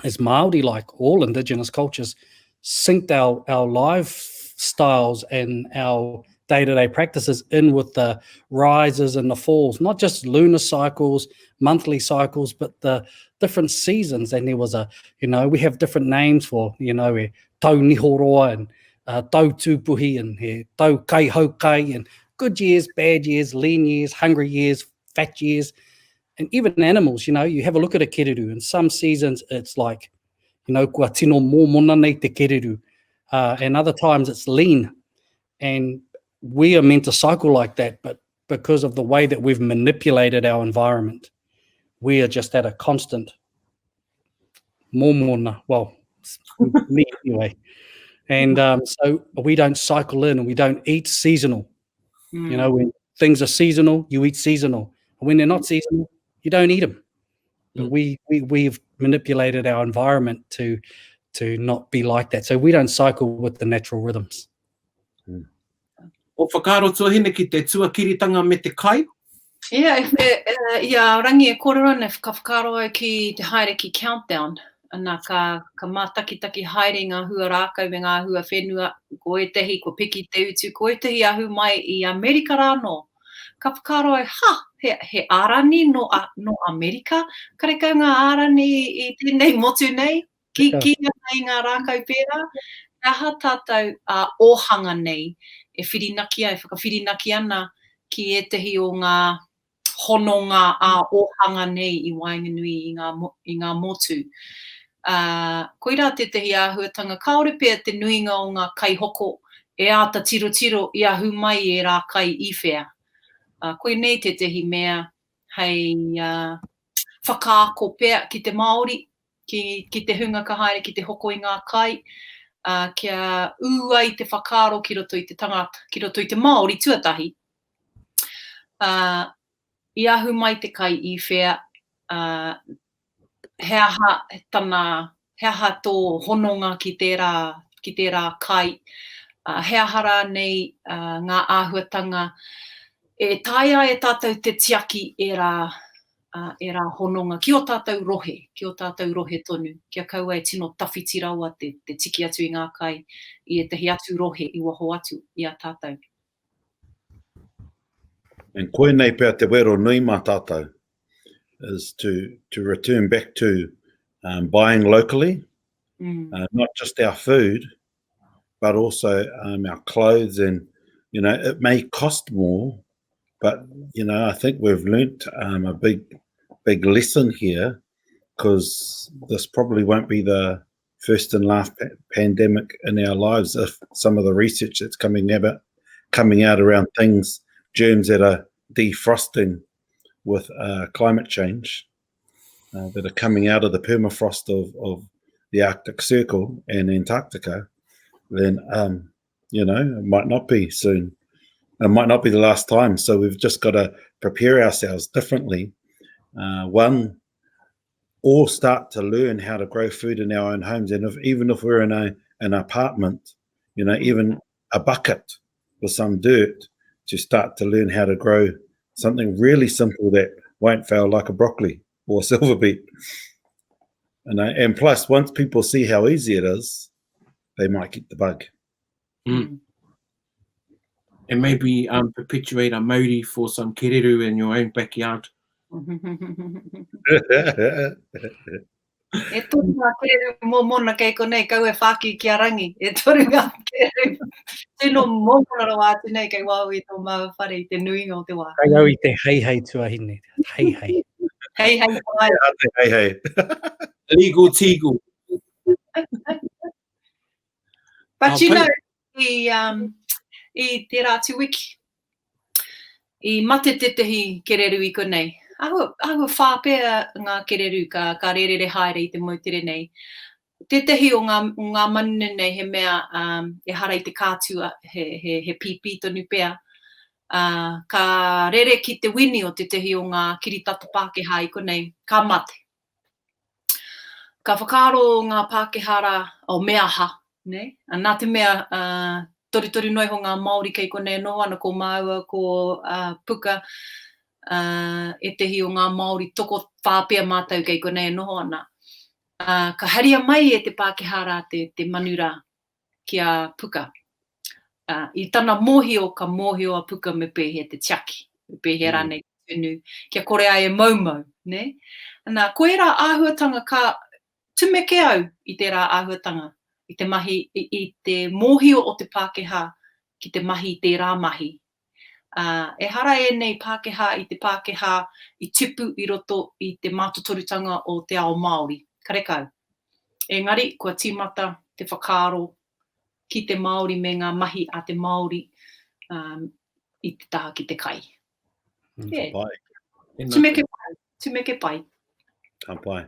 as Māori, like all indigenous cultures, synced our, our lifestyles and our day-to-day practices in with the rises and the falls, not just lunar cycles, monthly cycles, but the different seasons. And there was a, you know, we have different names for, you know, e tau nihoroa and uh, tau tūpuhi and he tau kai haukai and good years, bad years, lean years, hungry years, fat years and even animals, you know, you have a look at a kereru, in some seasons it's like, you know, kua tino mōmona nei te kereru, uh, and other times it's lean. And we are meant to cycle like that, but because of the way that we've manipulated our environment, we are just at a constant mōmona. Well, me anyway. And um, so we don't cycle in and we don't eat seasonal. Mm. You know, when things are seasonal, you eat seasonal. When they're not seasonal, you don't eat them. But mm. we, we we've manipulated our environment to to not be like that. So we don't cycle with the natural rhythms. Mm. O whakaaro tuahine ki te tuakiritanga me te kai? Ia, e, e, i a Rangi e kōrero ana, ka whakaaro au ki te haere ki Countdown. Ana, ka, ka mātakitaki haere ngā hua rākau me ngā hua whenua, ko ētahi kua piki te utu, ko ētahi ahu mai i Amerika rānō. Ka whakaaro au, ha, he, he ārani nō, nō Amerika? Karekau ngā ārani i tēnei motu nei? Ki, ki ana i ngā rākau pērā? He aha tātou ā-ōhanga nei e whirinaki ai, e whakawhirinaki ana ki ētahi o ngā hononga ā-ōhanga nei i waenganui i ngā, i ngā motu. Ā, koirā tētahi āhuatanga, kāore pea te nuinga o ngā kaihoko e āta tirotiro i ahu mai ērā kai i whea. Ā, koinei tētahi mea hei whakaako pea ki te Māori, ki, ki te hunga ka haere ki te hoko i ngā kai, ā, kia ū ai te whakaaro ki roto i te tangata, ki roto i te Māori tuatahi, ā, i ahu mai te kai i whea, ā, he aha tana, he aha tō hononga ki tērā, ki tērā kai, ā, he aha rānei ngā āhuatanga e taea ai e tātou te tiaki ērā ērā hononga ki ō tātou rohe, ki ō tātou rohe tonu, kia kaua e tino tawhiti rawa te, te tiki atu i ngā kai i ētahi atu rohe i waho atu i a tātou. And koinei pea te wero nui mā tātou is to, to return back to um, buying locally, mm. uh, not just our food, but also um, our clothes and, you know, it may cost more, but, you know, I think we've learnt um, a big, big lesson here because this probably won't be the first and last pa pandemic in our lives if some of the research that's coming about, coming out around things, germs that are defrosting with uh, climate change uh, that are coming out of the permafrost of, of the Arctic Circle and Antarctica, then, um, you know, it might not be soon. It might not be the last time. So we've just got to prepare ourselves differently. Uh, one, or start to learn how to grow food in our own homes. And if, even if we're in a, an apartment, you know, even a bucket with some dirt to start to learn how to grow something really simple that won't fail like a broccoli or a silver beet. And, uh, and plus, once people see how easy it is, they might get the bug. Mm. And maybe um, perpetuate a mauri for some kereru in your own backyard. E toru ngā kereru mōmona kei konei, kau e whāki ki a Rangi. E toru ngā kereru tino mōmona rawa atu nei kei waho i tō māua whare i te nuinga o te wā. Kei au i te heihei tuahine. Heihei. Heihei whai. Heihei. Legal teagle. But you know, i, um, i tērā atu wiki. I mate tētehi kererū i konei. Āhua, āhua whā pea ngā kererū ka, ka rērere haere i te moutere nei. Tētehi o ngā, o ngā manene nei he mea um, ehara i te kātua, he, he, he pīpī tonu pea. Uh, ka rere ki te wini o tētehi o ngā kiritata Pākehā i konei, ka mate. Ka whakaaro ngā Pākehā rā, oh, me aha, nē? Nā te mea, uh, torutoru noa iho ngā Māori kei konei e noho ana, ko māua, ko uh, Puka, uh, ētehi o ngā Māori tokowhā pea mātou kei konei e noho ana. Uh, ka haria mai e te Pākehā rā te, te manu rā ki a Puka. Uh, I tana mōhio, ka mōhio a Puka me pēhea te tiaki, me pēhea mm. rānei te tunu, kia kore ai e moumou, nē? Nā, ko ērā āhuatanga ka tumeke au i tērā āhuatanga, i te mahi, i, i te mōhio o te Pākehā ki te mahi i tērā mahi. Ā, ehara ēnei Pākehā i te Pākehā i tupu i roto i te mātotorutanga o te ao Māori, karekau. Engari, kua tīmata te whakaaro ki te Māori me ngā mahi a te Māori um, i te taha ki te kai. Mm, yeah. Pai. Tumeke pai. Tumeke pai. Ka pai.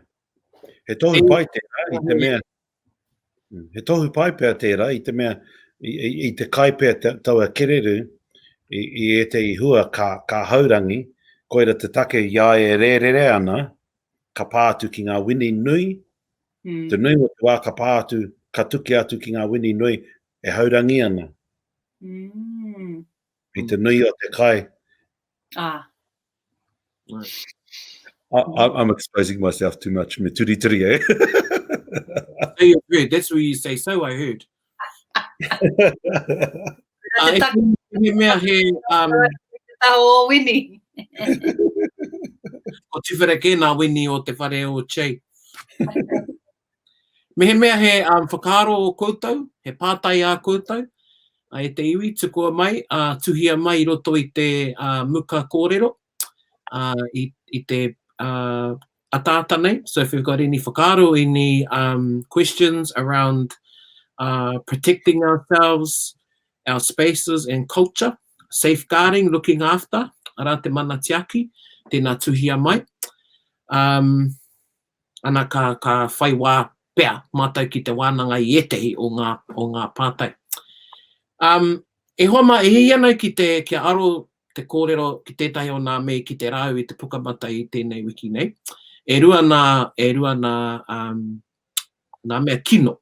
He tohu pai tērā i te mea, mm, he tohu pai pea tērā i te mea, i, i, i te kai pea te, taua kereru, i, i ētehi hua ka, ka haurangi, koira te take i a e rērere ana, ka pā atu ki ngā wini nui, mm. te nui o te wā ka pā atu, ka tuki atu ki ngā wini nui e haurangi ana. Mm. I te nui o te kai. Ah. I, I'm exposing myself too much. Me turi turi, eh? so you heard. That's where you say, so I heard. Uh, he mea he... Um, o Winnie. Ko tuwhera kē nā Winnie o te whare o Che. Mehemea he um, whakaaro o koutou, he pātai ā koutou, a e te iwi, tukua mai, a, tuhia mai i roto i te uh, muka kōrero, uh, i, i te uh, ataata nei. So if you've got any whakaaro, any um, questions around uh, protecting ourselves, our spaces and culture, safeguarding, looking after, arā te mana tiaki, tēnā tuhia mai. Um, ana ka, ka whai wā pea mātou ki te wānanga i ētehi o ngā, o ngā pātai. Um, e hoa mā, e hiahia ana ki te, kia aro te kōrero ki tētahi o nā me ki te rāu i te pukamata i tēnei wiki nei. E rua nā, e rua nā, um, nā mea kino.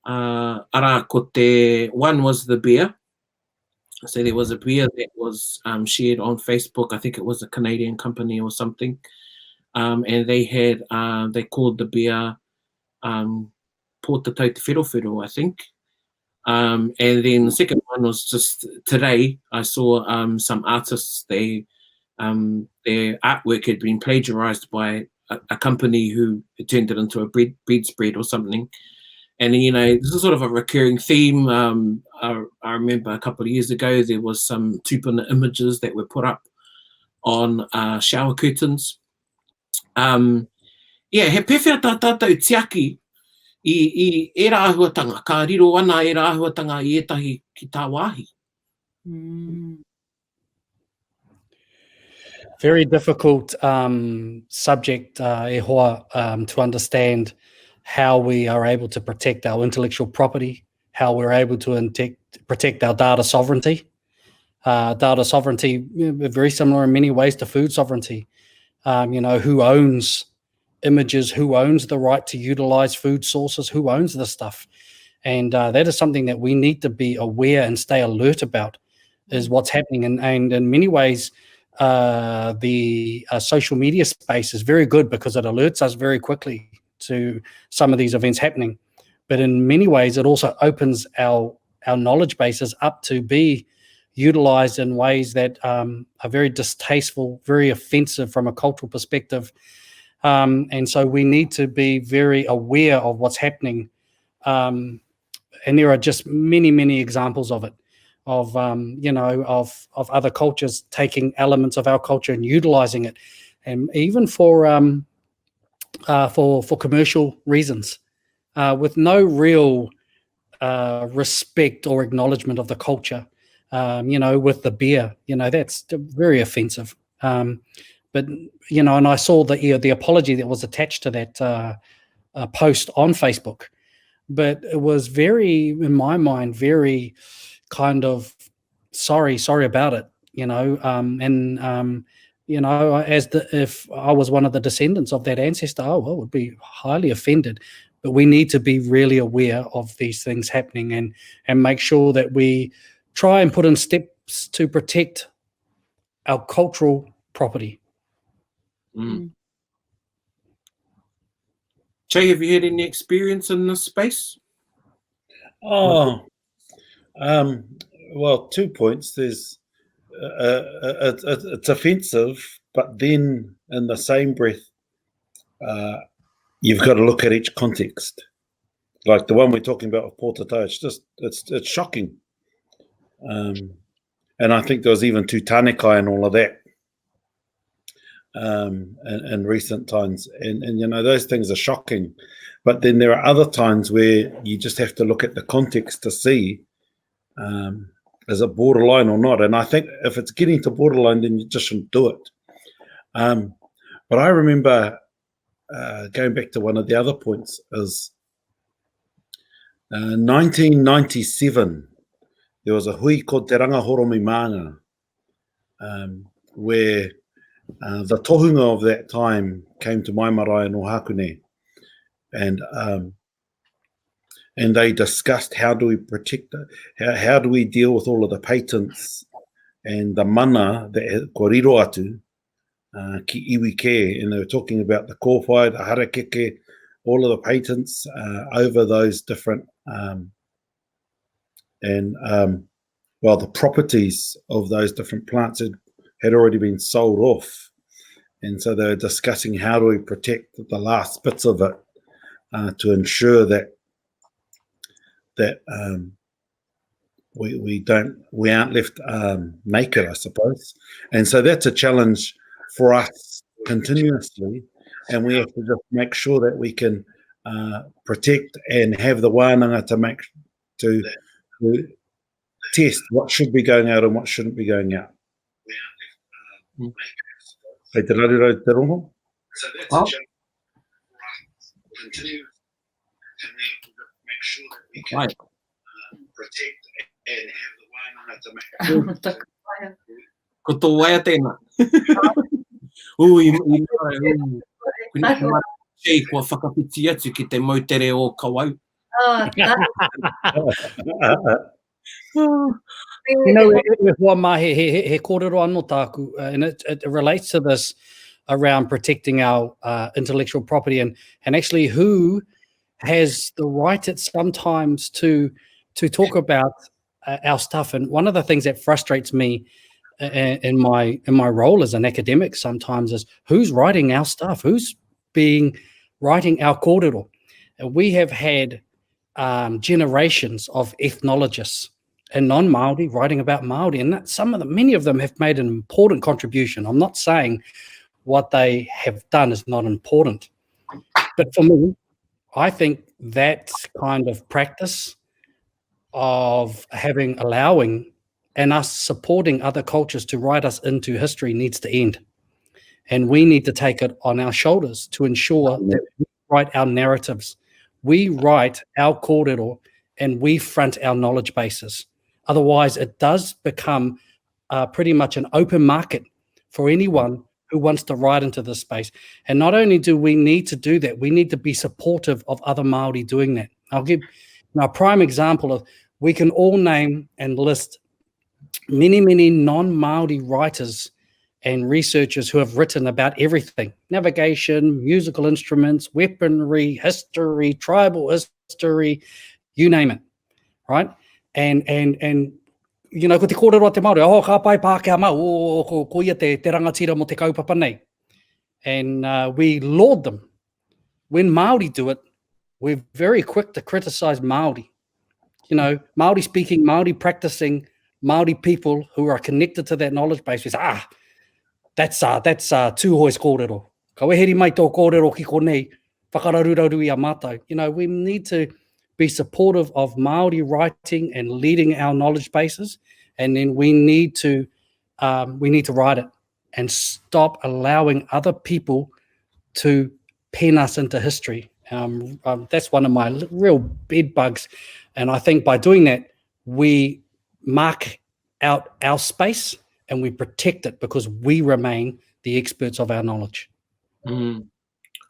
Uh, arā, ko te, one was the beer, So there was a beer that was um, shared on Facebook. I think it was a Canadian company or something. Um, and they had, uh, they called the beer um, Pōtatau Te Wherowhero, I think. Um, and then the second one was just today, I saw um, some artists, they, um, their artwork had been plagiarized by a, a company who turned it into a bread, bedspread or something. And, you know, this is sort of a recurring theme. Um, I, I remember a couple of years ago, there was some tupuna images that were put up on uh, shower curtains. Um, yeah, he pewhea tā tātou tiaki i, i ērā āhuatanga, ka riro ana ērā āhuatanga i ētahi ki tāwāhi. Mm. Very difficult um, subject, uh, e hoa, um, to understand how we are able to protect our intellectual property, how we're able to protect our data sovereignty. Uh, data sovereignty, very similar in many ways to food sovereignty. Um, you know, who owns images, who owns the right to utilize food sources, who owns this stuff. And uh, that is something that we need to be aware and stay alert about is what's happening. And, and in many ways, uh, the uh, social media space is very good because it alerts us very quickly to some of these events happening. But in many ways, it also opens our, our knowledge bases up to be utilized in ways that um, are very distasteful, very offensive from a cultural perspective. Um, and so we need to be very aware of what's happening. Um, and there are just many, many examples of it, of um, you know, of of other cultures taking elements of our culture and utilizing it, and even for um, uh, for for commercial reasons, uh, with no real uh, respect or acknowledgement of the culture. Um, you know, with the beer, you know, that's very offensive. Um, but you know, and I saw the you know, the apology that was attached to that uh, uh, post on Facebook, but it was very, in my mind, very kind of sorry, sorry about it, you know, um, and um, you know, as the if I was one of the descendants of that ancestor, oh, I would be highly offended. But we need to be really aware of these things happening and and make sure that we try and put in steps to protect our cultural property. Mm. Che, have you had any experience in this space? Oh, um, well, two points. There's uh, uh, uh, uh, it's offensive, but then in the same breath, uh, you've got to look at each context. Like the one we're talking about with Pōtatau, it's just it's it's shocking. Um, and I think there was even Tutanekai and all of that um, in, in recent times. And, and, you know, those things are shocking. But then there are other times where you just have to look at the context to see um, is it borderline or not. And I think if it's getting to borderline, then you just shouldn't do it. Um, but I remember uh, going back to one of the other points is uh, 1997, there was a hui called Te Ranga Horomi Mānga, um, where uh, the tohunga of that time came to my marae in Ohakune, and um, and they discussed how do we protect it, how, how do we deal with all of the patents and the mana that kua riro atu uh, ki iwi kē, and they were talking about the kōwhai, the harakeke, all of the patents uh, over those different um, and um, well, the properties of those different plants had, had already been sold off. And so they were discussing how do we protect the last bits of it uh, to ensure that that um, we, we don't we aren't left um, naked, I suppose. And so that's a challenge for us continuously, and we have to just make sure that we can uh, protect and have the wānanga to make to, to test what should be going out and what shouldn't be going out. Mm. Hei te rarurau te rongo. So that's oh. a challenge for us continuously, and we have to make sure that we can right. uh, protect and have the wānanga to make Ko tō waea tēnā. Ui, i, i, i, kua whakawhiti atu ki te moutere o Kawau. Oh, you know, e, e hoa mā, he, he, he kōrero anō tāku, uh, and it, it relates to this around protecting our uh, intellectual property and, and actually who has the right at sometimes to, to talk about uh, our stuff. And one of the things that frustrates me uh, in my in my role as an academic sometimes is who's writing our stuff, who's being writing our kōrero. We have had um, generations of ethnologists and non-Māori writing about Māori, and that some of them, many of them have made an important contribution. I'm not saying what they have done is not important, but for me, I think that kind of practice of having allowing and us supporting other cultures to write us into history needs to end. And we need to take it on our shoulders to ensure that we write our narratives. We write our kōrero and we front our knowledge bases. Otherwise, it does become uh, pretty much an open market for anyone who wants to ride into this space. And not only do we need to do that, we need to be supportive of other Māori doing that. I'll give now a prime example of we can all name and list many, many non-Māori writers and researchers who have written about everything navigation, musical instruments, weaponry, history, tribal history, you name it, right? And, and, and you know, ko te kōrero a te Māori, oh, ka pai Pākehā mā, oh, ko, ko ia te, te rangatira mo te kaupapa nei. And uh, we laud them. When Māori do it, we're very quick to criticize Māori. You know, Māori speaking, Māori practicing, Māori people who are connected to that knowledge base, we say, ah, that's, uh, that's uh, Tūhoe's kōrero. Ka weheri mai tō kōrero ki konei, whakararuraru i a mātou. You know, we need to be supportive of Māori writing and leading our knowledge bases, and then we need to um, we need to write it and stop allowing other people to pen us into history. Um, um, that's one of my real bed bugs, and I think by doing that, we mark out our space and we protect it because we remain the experts of our knowledge. Mm.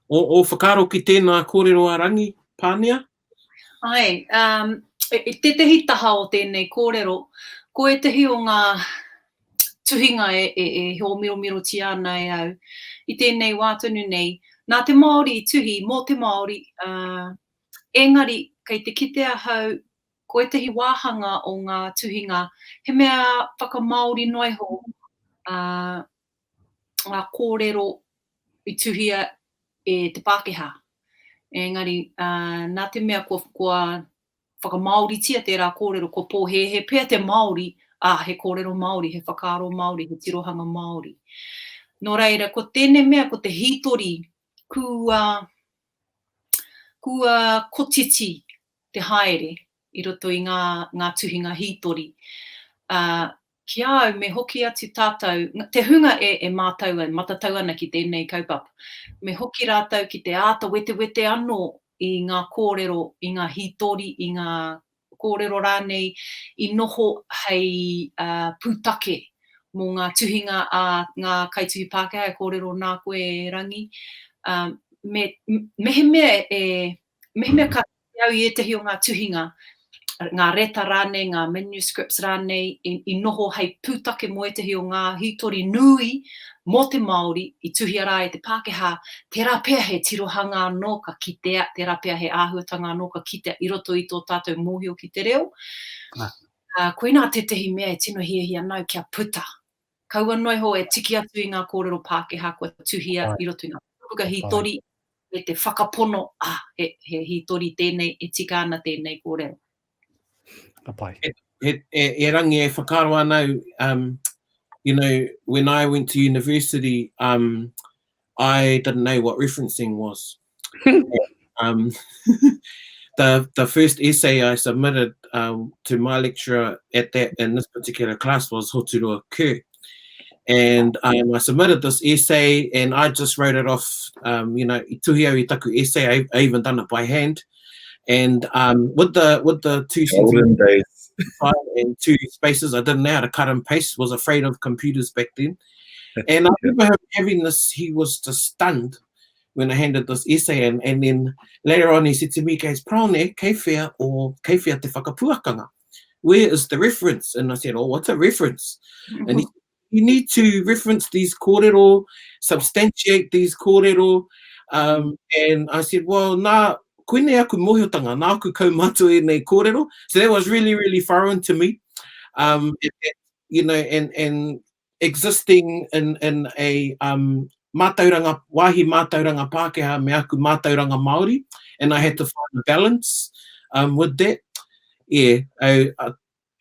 O, o whakaaro ki tēnā kōrero a Rangi, Pānia? Ai, um, e, e tētehi taha o tēnei kōrero, ko ētehi o ngā tuhinga e, e, e hōmiromirotia ana e au i tēnei wā tonu nei, nā te Māori i tuhi, mō te Māori, uh, engari kei te kite ahau ko ētehi wāhanga o ngā tuhinga he mea whakamāori noa iho uh, ngā kōrero i tuhia e te Pākehā. Engari, nā te mea kua, kua whakamāoritia tērā kōrero, kua pōhēhē pea te Māori, ā, he kōrero Māori, he whakaaro Māori, he tirohanga Māori. Nō reira, ko tēnei mea, ko te hītori, kua, kua kotiti te haere i roto i ngā, ngā tuhinga hītori. Ā, ki a au me hoki atu tātou, te hunga e, e mātau, e matatau ana ki tēnei kaupapa, me hoki rātou ki te āta wetewete anō i ngā kōrero, i ngā hītori, i ngā kōrero rānei i noho hei uh, pūtake mō ngā tuhinga a ngā kaituhi Pākehā e kōrero nā koe e Rangi. Um, me, mehemea e, mehemea ka kite au i ētahi o ngā tuhinga, ngā reta rānei, ngā manuscripts rānei, i, i noho hei pūtake mō ētahi o ngā hītori nui mō te Māori i tuhia rā e te Pākehā, tērā pea he tirohanga anō ka kitea, tērā pea he āhuatanga anō ka kitea i roto i tō tātou mōhio ki te reo. Ah. Uh, koinā tētahi mea e tino hiahia nau kia puta. Kaua noa iho e tiki atu i ngā kōrero Pākehā kua tuhia i roto i ngā pukapuka hītori, me te whakapono, ah, he, he hītori tēnei, e tika ana tēnei kōrero. Ka pai. He, he, e, e rangi e whakaaro ana au, um, you know, when I went to university, um, I didn't know what referencing was. um, the, the first essay I submitted um, to my lecturer at that in this particular class was Hoturoa Kerr. And um, I submitted this essay and I just wrote it off, um, you know, i tuhi au i taku essay, I, I even done it by hand. And um, with the with the two Golden days. and two spaces, I didn't know how to cut and paste, was afraid of computers back then. And I remember him having this, he was just stunned when I handed this essay in. And then later on he said to me, goes, Praone, kei whea o, kei whea te whakapuakanga? Where is the reference? And I said, oh, what's a reference? And he said, you need to reference these kōrero, substantiate these kōrero. Um, and I said, well, nā, koinei aku mōhiotanga, nā aku kaumātua ēnei kōrero. So that was really, really foreign to me. Um, it, it, you know, and, and existing in, in a um, mātauranga, wāhi mātauranga Pākehā me aku mātauranga Māori, and I had to find a balance um, with that. Yeah, I, I,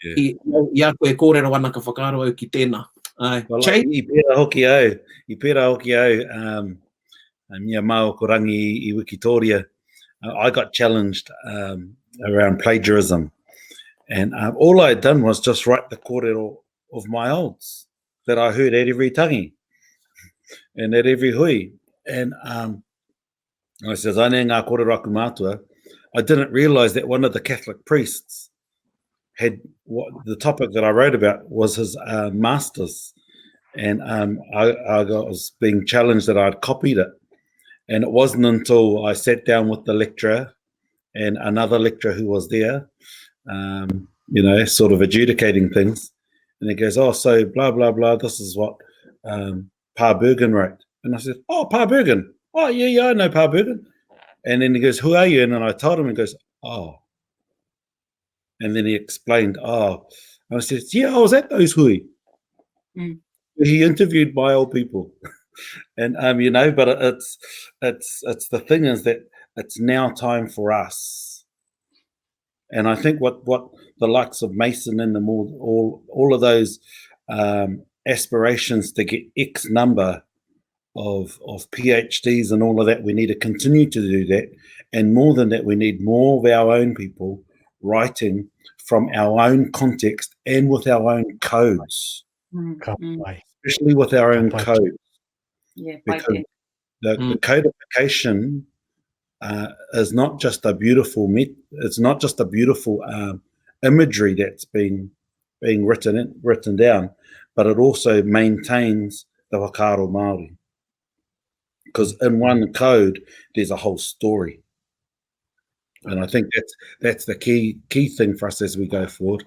yeah. I, i a koe e kōrero ana ka whakaaro au ki tēnā. Ai. Well, I, i pērā hoki au, i pērā hoki au, um, mia māo ko Rangi i Wikitoria, uh, I got challenged um, around plagiarism. And um, all I had done was just write the kōrero of my olds that I heard at every tangi and at every hui. And um, I says, I ngā kōrero aku mātua. I didn't realise that one of the Catholic priests had what the topic that I wrote about was his uh, master's. And um, I, I was being challenged that I'd copied it. And it wasn't until I sat down with the lecturer and another lecturer who was there, um, you know, sort of adjudicating things. And he goes, oh, so blah, blah, blah, this is what um, Pa Bergen wrote. And I said, oh, Pa Bergen. Oh, yeah, yeah, I know Pa Bergen. And then he goes, who are you? And then I told him, he goes, oh. And then he explained, oh. And I said, yeah, I was at those hui. Mm. He interviewed my old people. and, um, you know, but it's, it's, it's the thing is that it's now time for us. And I think what, what the likes of Mason and them all, all, all of those um, aspirations to get X number of, of PhDs and all of that. We need to continue to do that. And more than that, we need more of our own people writing from our own context and with our own codes. Mm, mm. Especially with our own codes. Yeah, because the, mm. the codification uh, is not just a beautiful met, it's not just a beautiful um, imagery that's been being written in, written down, but it also maintains the whakaaro Māori. Because in one code, there's a whole story. And I think that's that's the key key thing for us as we go forward.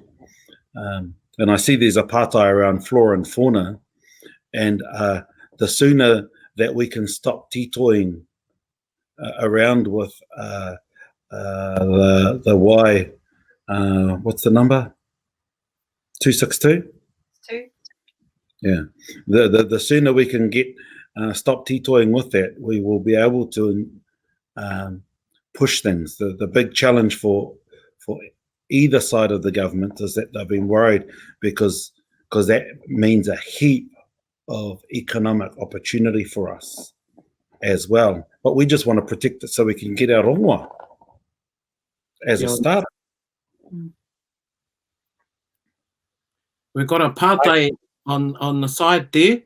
Um, and I see there's a pātai around flora and fauna, and uh, the sooner that we can stop titoing uh, around with uh, uh, the the Y, uh, what's the number? 262? Two. Yeah. The, the, the sooner we can get uh, stop titoing with that, we will be able to um, push things. The, the big challenge for for either side of the government is that they've been worried because because that means a heap of economic opportunity for us as well. But we just want to protect it so we can get our rongoa as a start. We've got a pātai on, on the side there.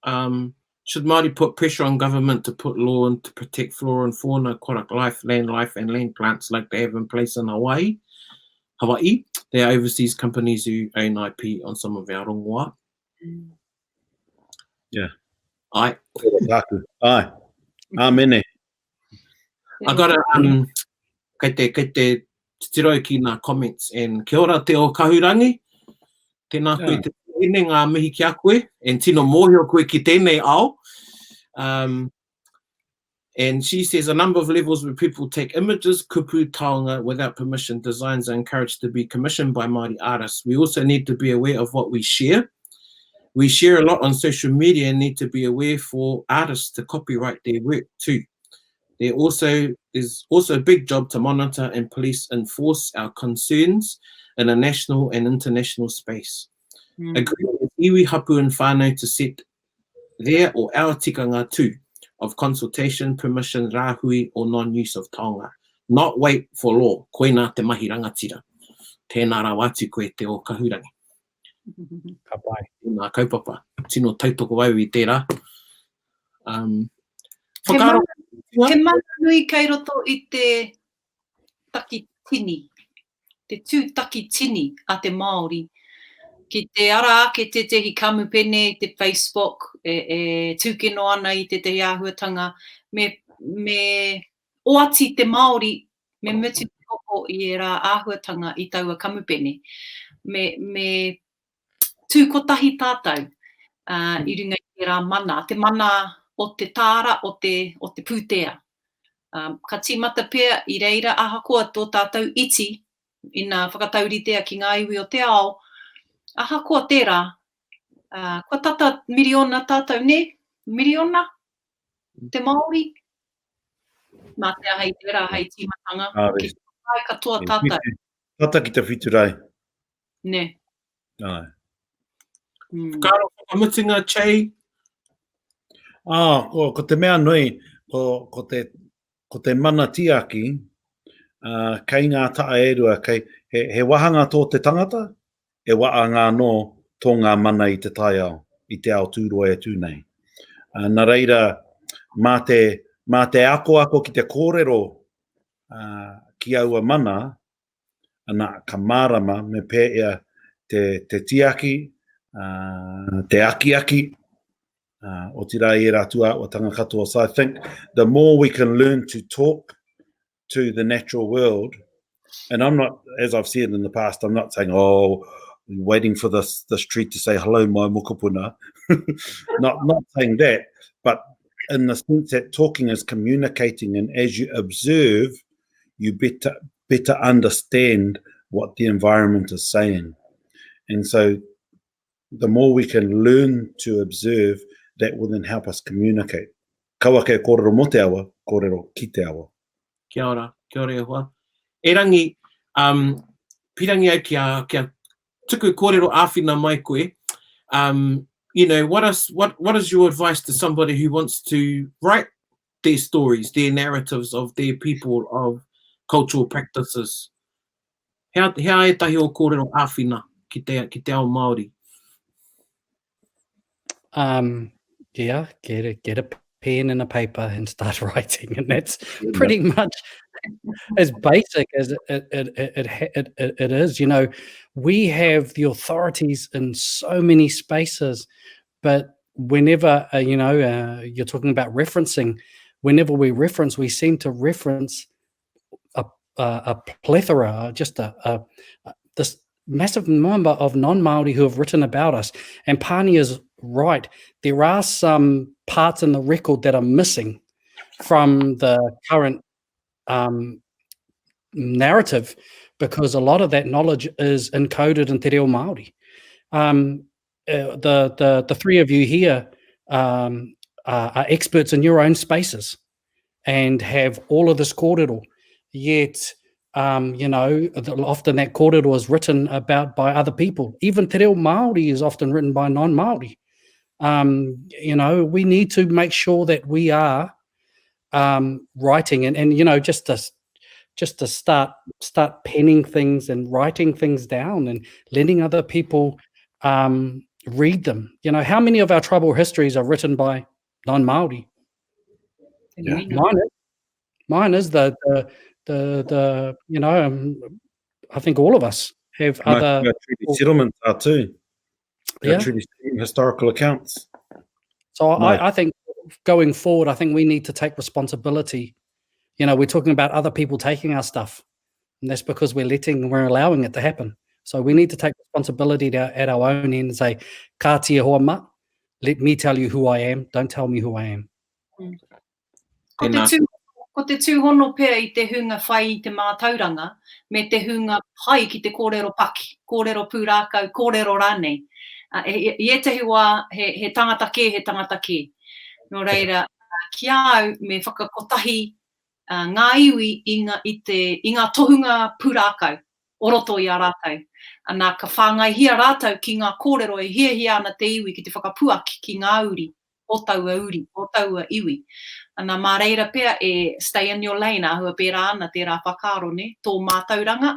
Um, should Māori put pressure on government to put law in to protect flora and fauna, aquatic life, land life and land plants like they have in place in Hawaii? Hawaii, there are overseas companies who own IP on some of our rongoa. Yeah. Ai. Ai. Amene. I got a, um, kei te, kei te titiro ki ngā comments and kia ora te o Kahurangi. Tēnā koe te tēnei ngā mihi ki a koe and tino mōhio koe ki tēnei ao. Um, and she says a number of levels where people take images, kupu, taonga, without permission, designs are encouraged to be commissioned by Māori artists. We also need to be aware of what we share. We share a lot on social media and need to be aware for artists to copyright their work too. There also is also a big job to monitor and police enforce our concerns in a national and international space. Mm. Agree with iwi hapu and whānau to set their or our tikanga too of consultation, permission, rāhui or non-use of taonga. Not wait for law. Koina te mahi rangatira. Tēnā rawa atu koe te o kahurangi. Ka pai. Tēnā kaupapa. Tino tautoko au i tērā. Um, He mana, he mana nui kei roto i te takitini, te tū takitini a te Māori. Ki te ara ake tētehi kamupene i te Facebook e, e tūkino ana i tētehi āhuatanga, me, me oati te Māori, me mutu te hoko i ērā āhuatanga i taua kamupene. Me, me tū kotahi tātou uh, i runga i tērā mana, te mana o te tāra, o te, o te pūtea. Um, ka tīmata pea i reira ahakoa tō tātou iti, ina whakatauritea ki ngā iwi o te ao, ahakoa tērā, uh, kua tata miriona tātou, nē? Miriona? Te Māori? Mā te aha i tērā hei tīmatanga, ki te katoa tātou. Tata ki te whiturai. Nē. Ai. Mm. Whakaaro whakamutunga, Che? Ah, ko, ko te mea nui, ko, ko, te, ko te mana tiaki, uh, kei ngā taa e rua, kei, he, he wahanga tō te tangata, he waanga anō tō ngā mana i te taiao, i te ao tūroa e tū nei. Uh, nā reira, mā te, mā te akoako ki te kōrero uh, ki aua mana, ana, ka mārama me pēhea te, te tiaki, uh, te akiaki, uh, otirā i ērā tūāhuatanga katoa. So I think the more we can learn to talk to the natural world, and I'm not, as I've said in the past, I'm not saying, oh, waiting for this this tree to say hello, my mokopuna. not not saying that, but in the sense that talking is communicating, and as you observe, you better better understand what the environment is saying. And so the more we can learn to observe, that will then help us communicate. Kaua kei kōrero mō te awa, kōrero ki te awa. Kia ora, kia ora e hoa. Erangi, um, pirangi au kia, kia tuku kōrero āwhina mai koe. Um, You know, what is, what, what is your advice to somebody who wants to write their stories, their narratives of their people, of cultural practices? Hea, hea ētahi o kōrero āwhina ki te, ki te ao Māori? Um, yeah, get a, get a pen and a paper and start writing. And that's pretty much as basic as it, it, it, it, it, it is. You know, we have the authorities in so many spaces, but whenever, uh, you know, uh, you're talking about referencing, whenever we reference, we seem to reference a, a, a plethora, just a, a, a this massive number of non-Māori who have written about us. And Pania is right. There are some parts in the record that are missing from the current um, narrative because a lot of that knowledge is encoded in Te Reo Māori. Um, uh, the, the, the three of you here um, are, are experts in your own spaces and have all of this kōrero. Yet, um, you know, often that kōrero is written about by other people. Even Te Reo Māori is often written by non-Māori. Um, you know, we need to make sure that we are um, writing and, and, you know, just to, just to start, start penning things and writing things down and letting other people um, read them. You know, how many of our tribal histories are written by non-Māori? Yeah. Mine is, mine is the, the, the, the you know, um, I think all of us have Most other settlements are too. Yeah. Historical accounts. So I, I think going forward, I think we need to take responsibility. You know, we're talking about other people taking our stuff, and that's because we're letting, we're allowing it to happen. So we need to take responsibility to, at our own end and say, Ka tia hoa ma, let me tell you who I am, don't tell me who I am. Mm. Ko te, tū, ko te tūhono pea i te hunga whai i te mātauranga me te hunga pai ki te kōrero paki, kōrero pūrākau, kōrero rānei. Uh, i, i ētahi wā, he, he tangata kē, he tangata kē. Nō reira, ki a au, me whakakotahi uh, ngā iwi i ngā, i te, i ngā tohunga pūrākau o roto i a rātou. Anā, ka whāngaihia rātou ki ngā kōrero e hiahia ana te iwi ki te whakapuaki ki ngā uri o taua uri, o taua iwi. Ana, mā reira pea e stay in your lane, āhua pērā ana tērā whakaaro, nē, tō mātauranga,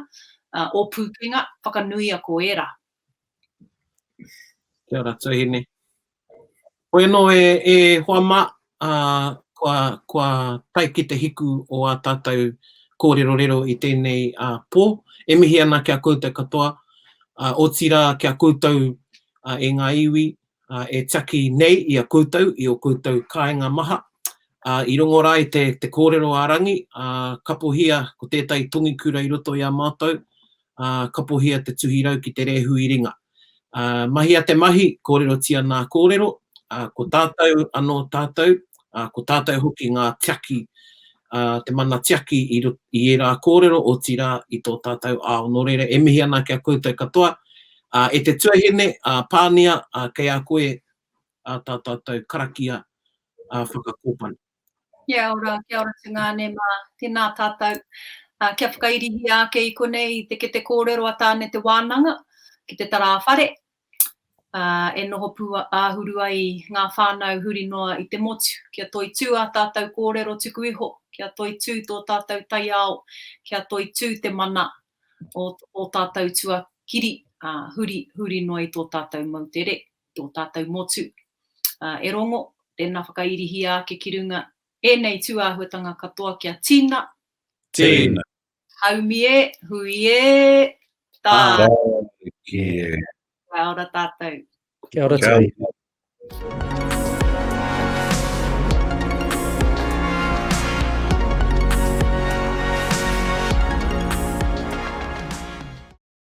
uh, ō pūkenga, whakanuia ko ērā. Kia ora, Tuahine. Hoi anō e, e hoa mā, uh, kua, kua tae ki te hiku o ā tātou kōrerorero i tēnei uh, pō. E mihi ana ki a koutou katoa, uh, otirā ki a koutou uh, e ngā iwi, uh, e tiaki nei i a koutou, i o koutou kāinga maha. Uh, I rongo rā i te, te kōrero a Rangi, uh, kapohia ko tētahi tongikura i roto i a mātou, uh, kapohia te tuhirau ki te rēhu i ringa. Uh, mahia te mahi, kōrerotia nā kōrero, uh, ko tātou anō tātou, uh, ko tātou hoki ngā tiaki, uh, te mana tiaki i, i ērā kōrero, otirā i tō tātou ao. Nō reira, e mihi ana ki a koutou katoa, Ā, e te tuahine, ā, Pānia, ā, kei a koe ā tā tātou karakia, ā, whakakōpani. Kia ora, kia ora tungāne mā, tēnā tātou. Ā, kia whakairihia ake i konei i te kete kōrero a Tāne te Wānanga ki te tarā whare, ā, e noho pū āhuru ai ngā whānau huri noa i te motu, kia toitū ā tātou kōrero tuku iho, kia toitū tō tātou taiao, kia toitū te mana o ō tātou tuakiri, ā, huri, huri noa i tō tātou moutere, tō tātou motu. Ā, e rongo, tēnā whakairihia ake ki runga ēnei tū āhuatanga katoa kia tina. Tina. Haumi e, hui e, tā. Tāiki e. Kia ora tātou. Kia ora Kia tui. ora.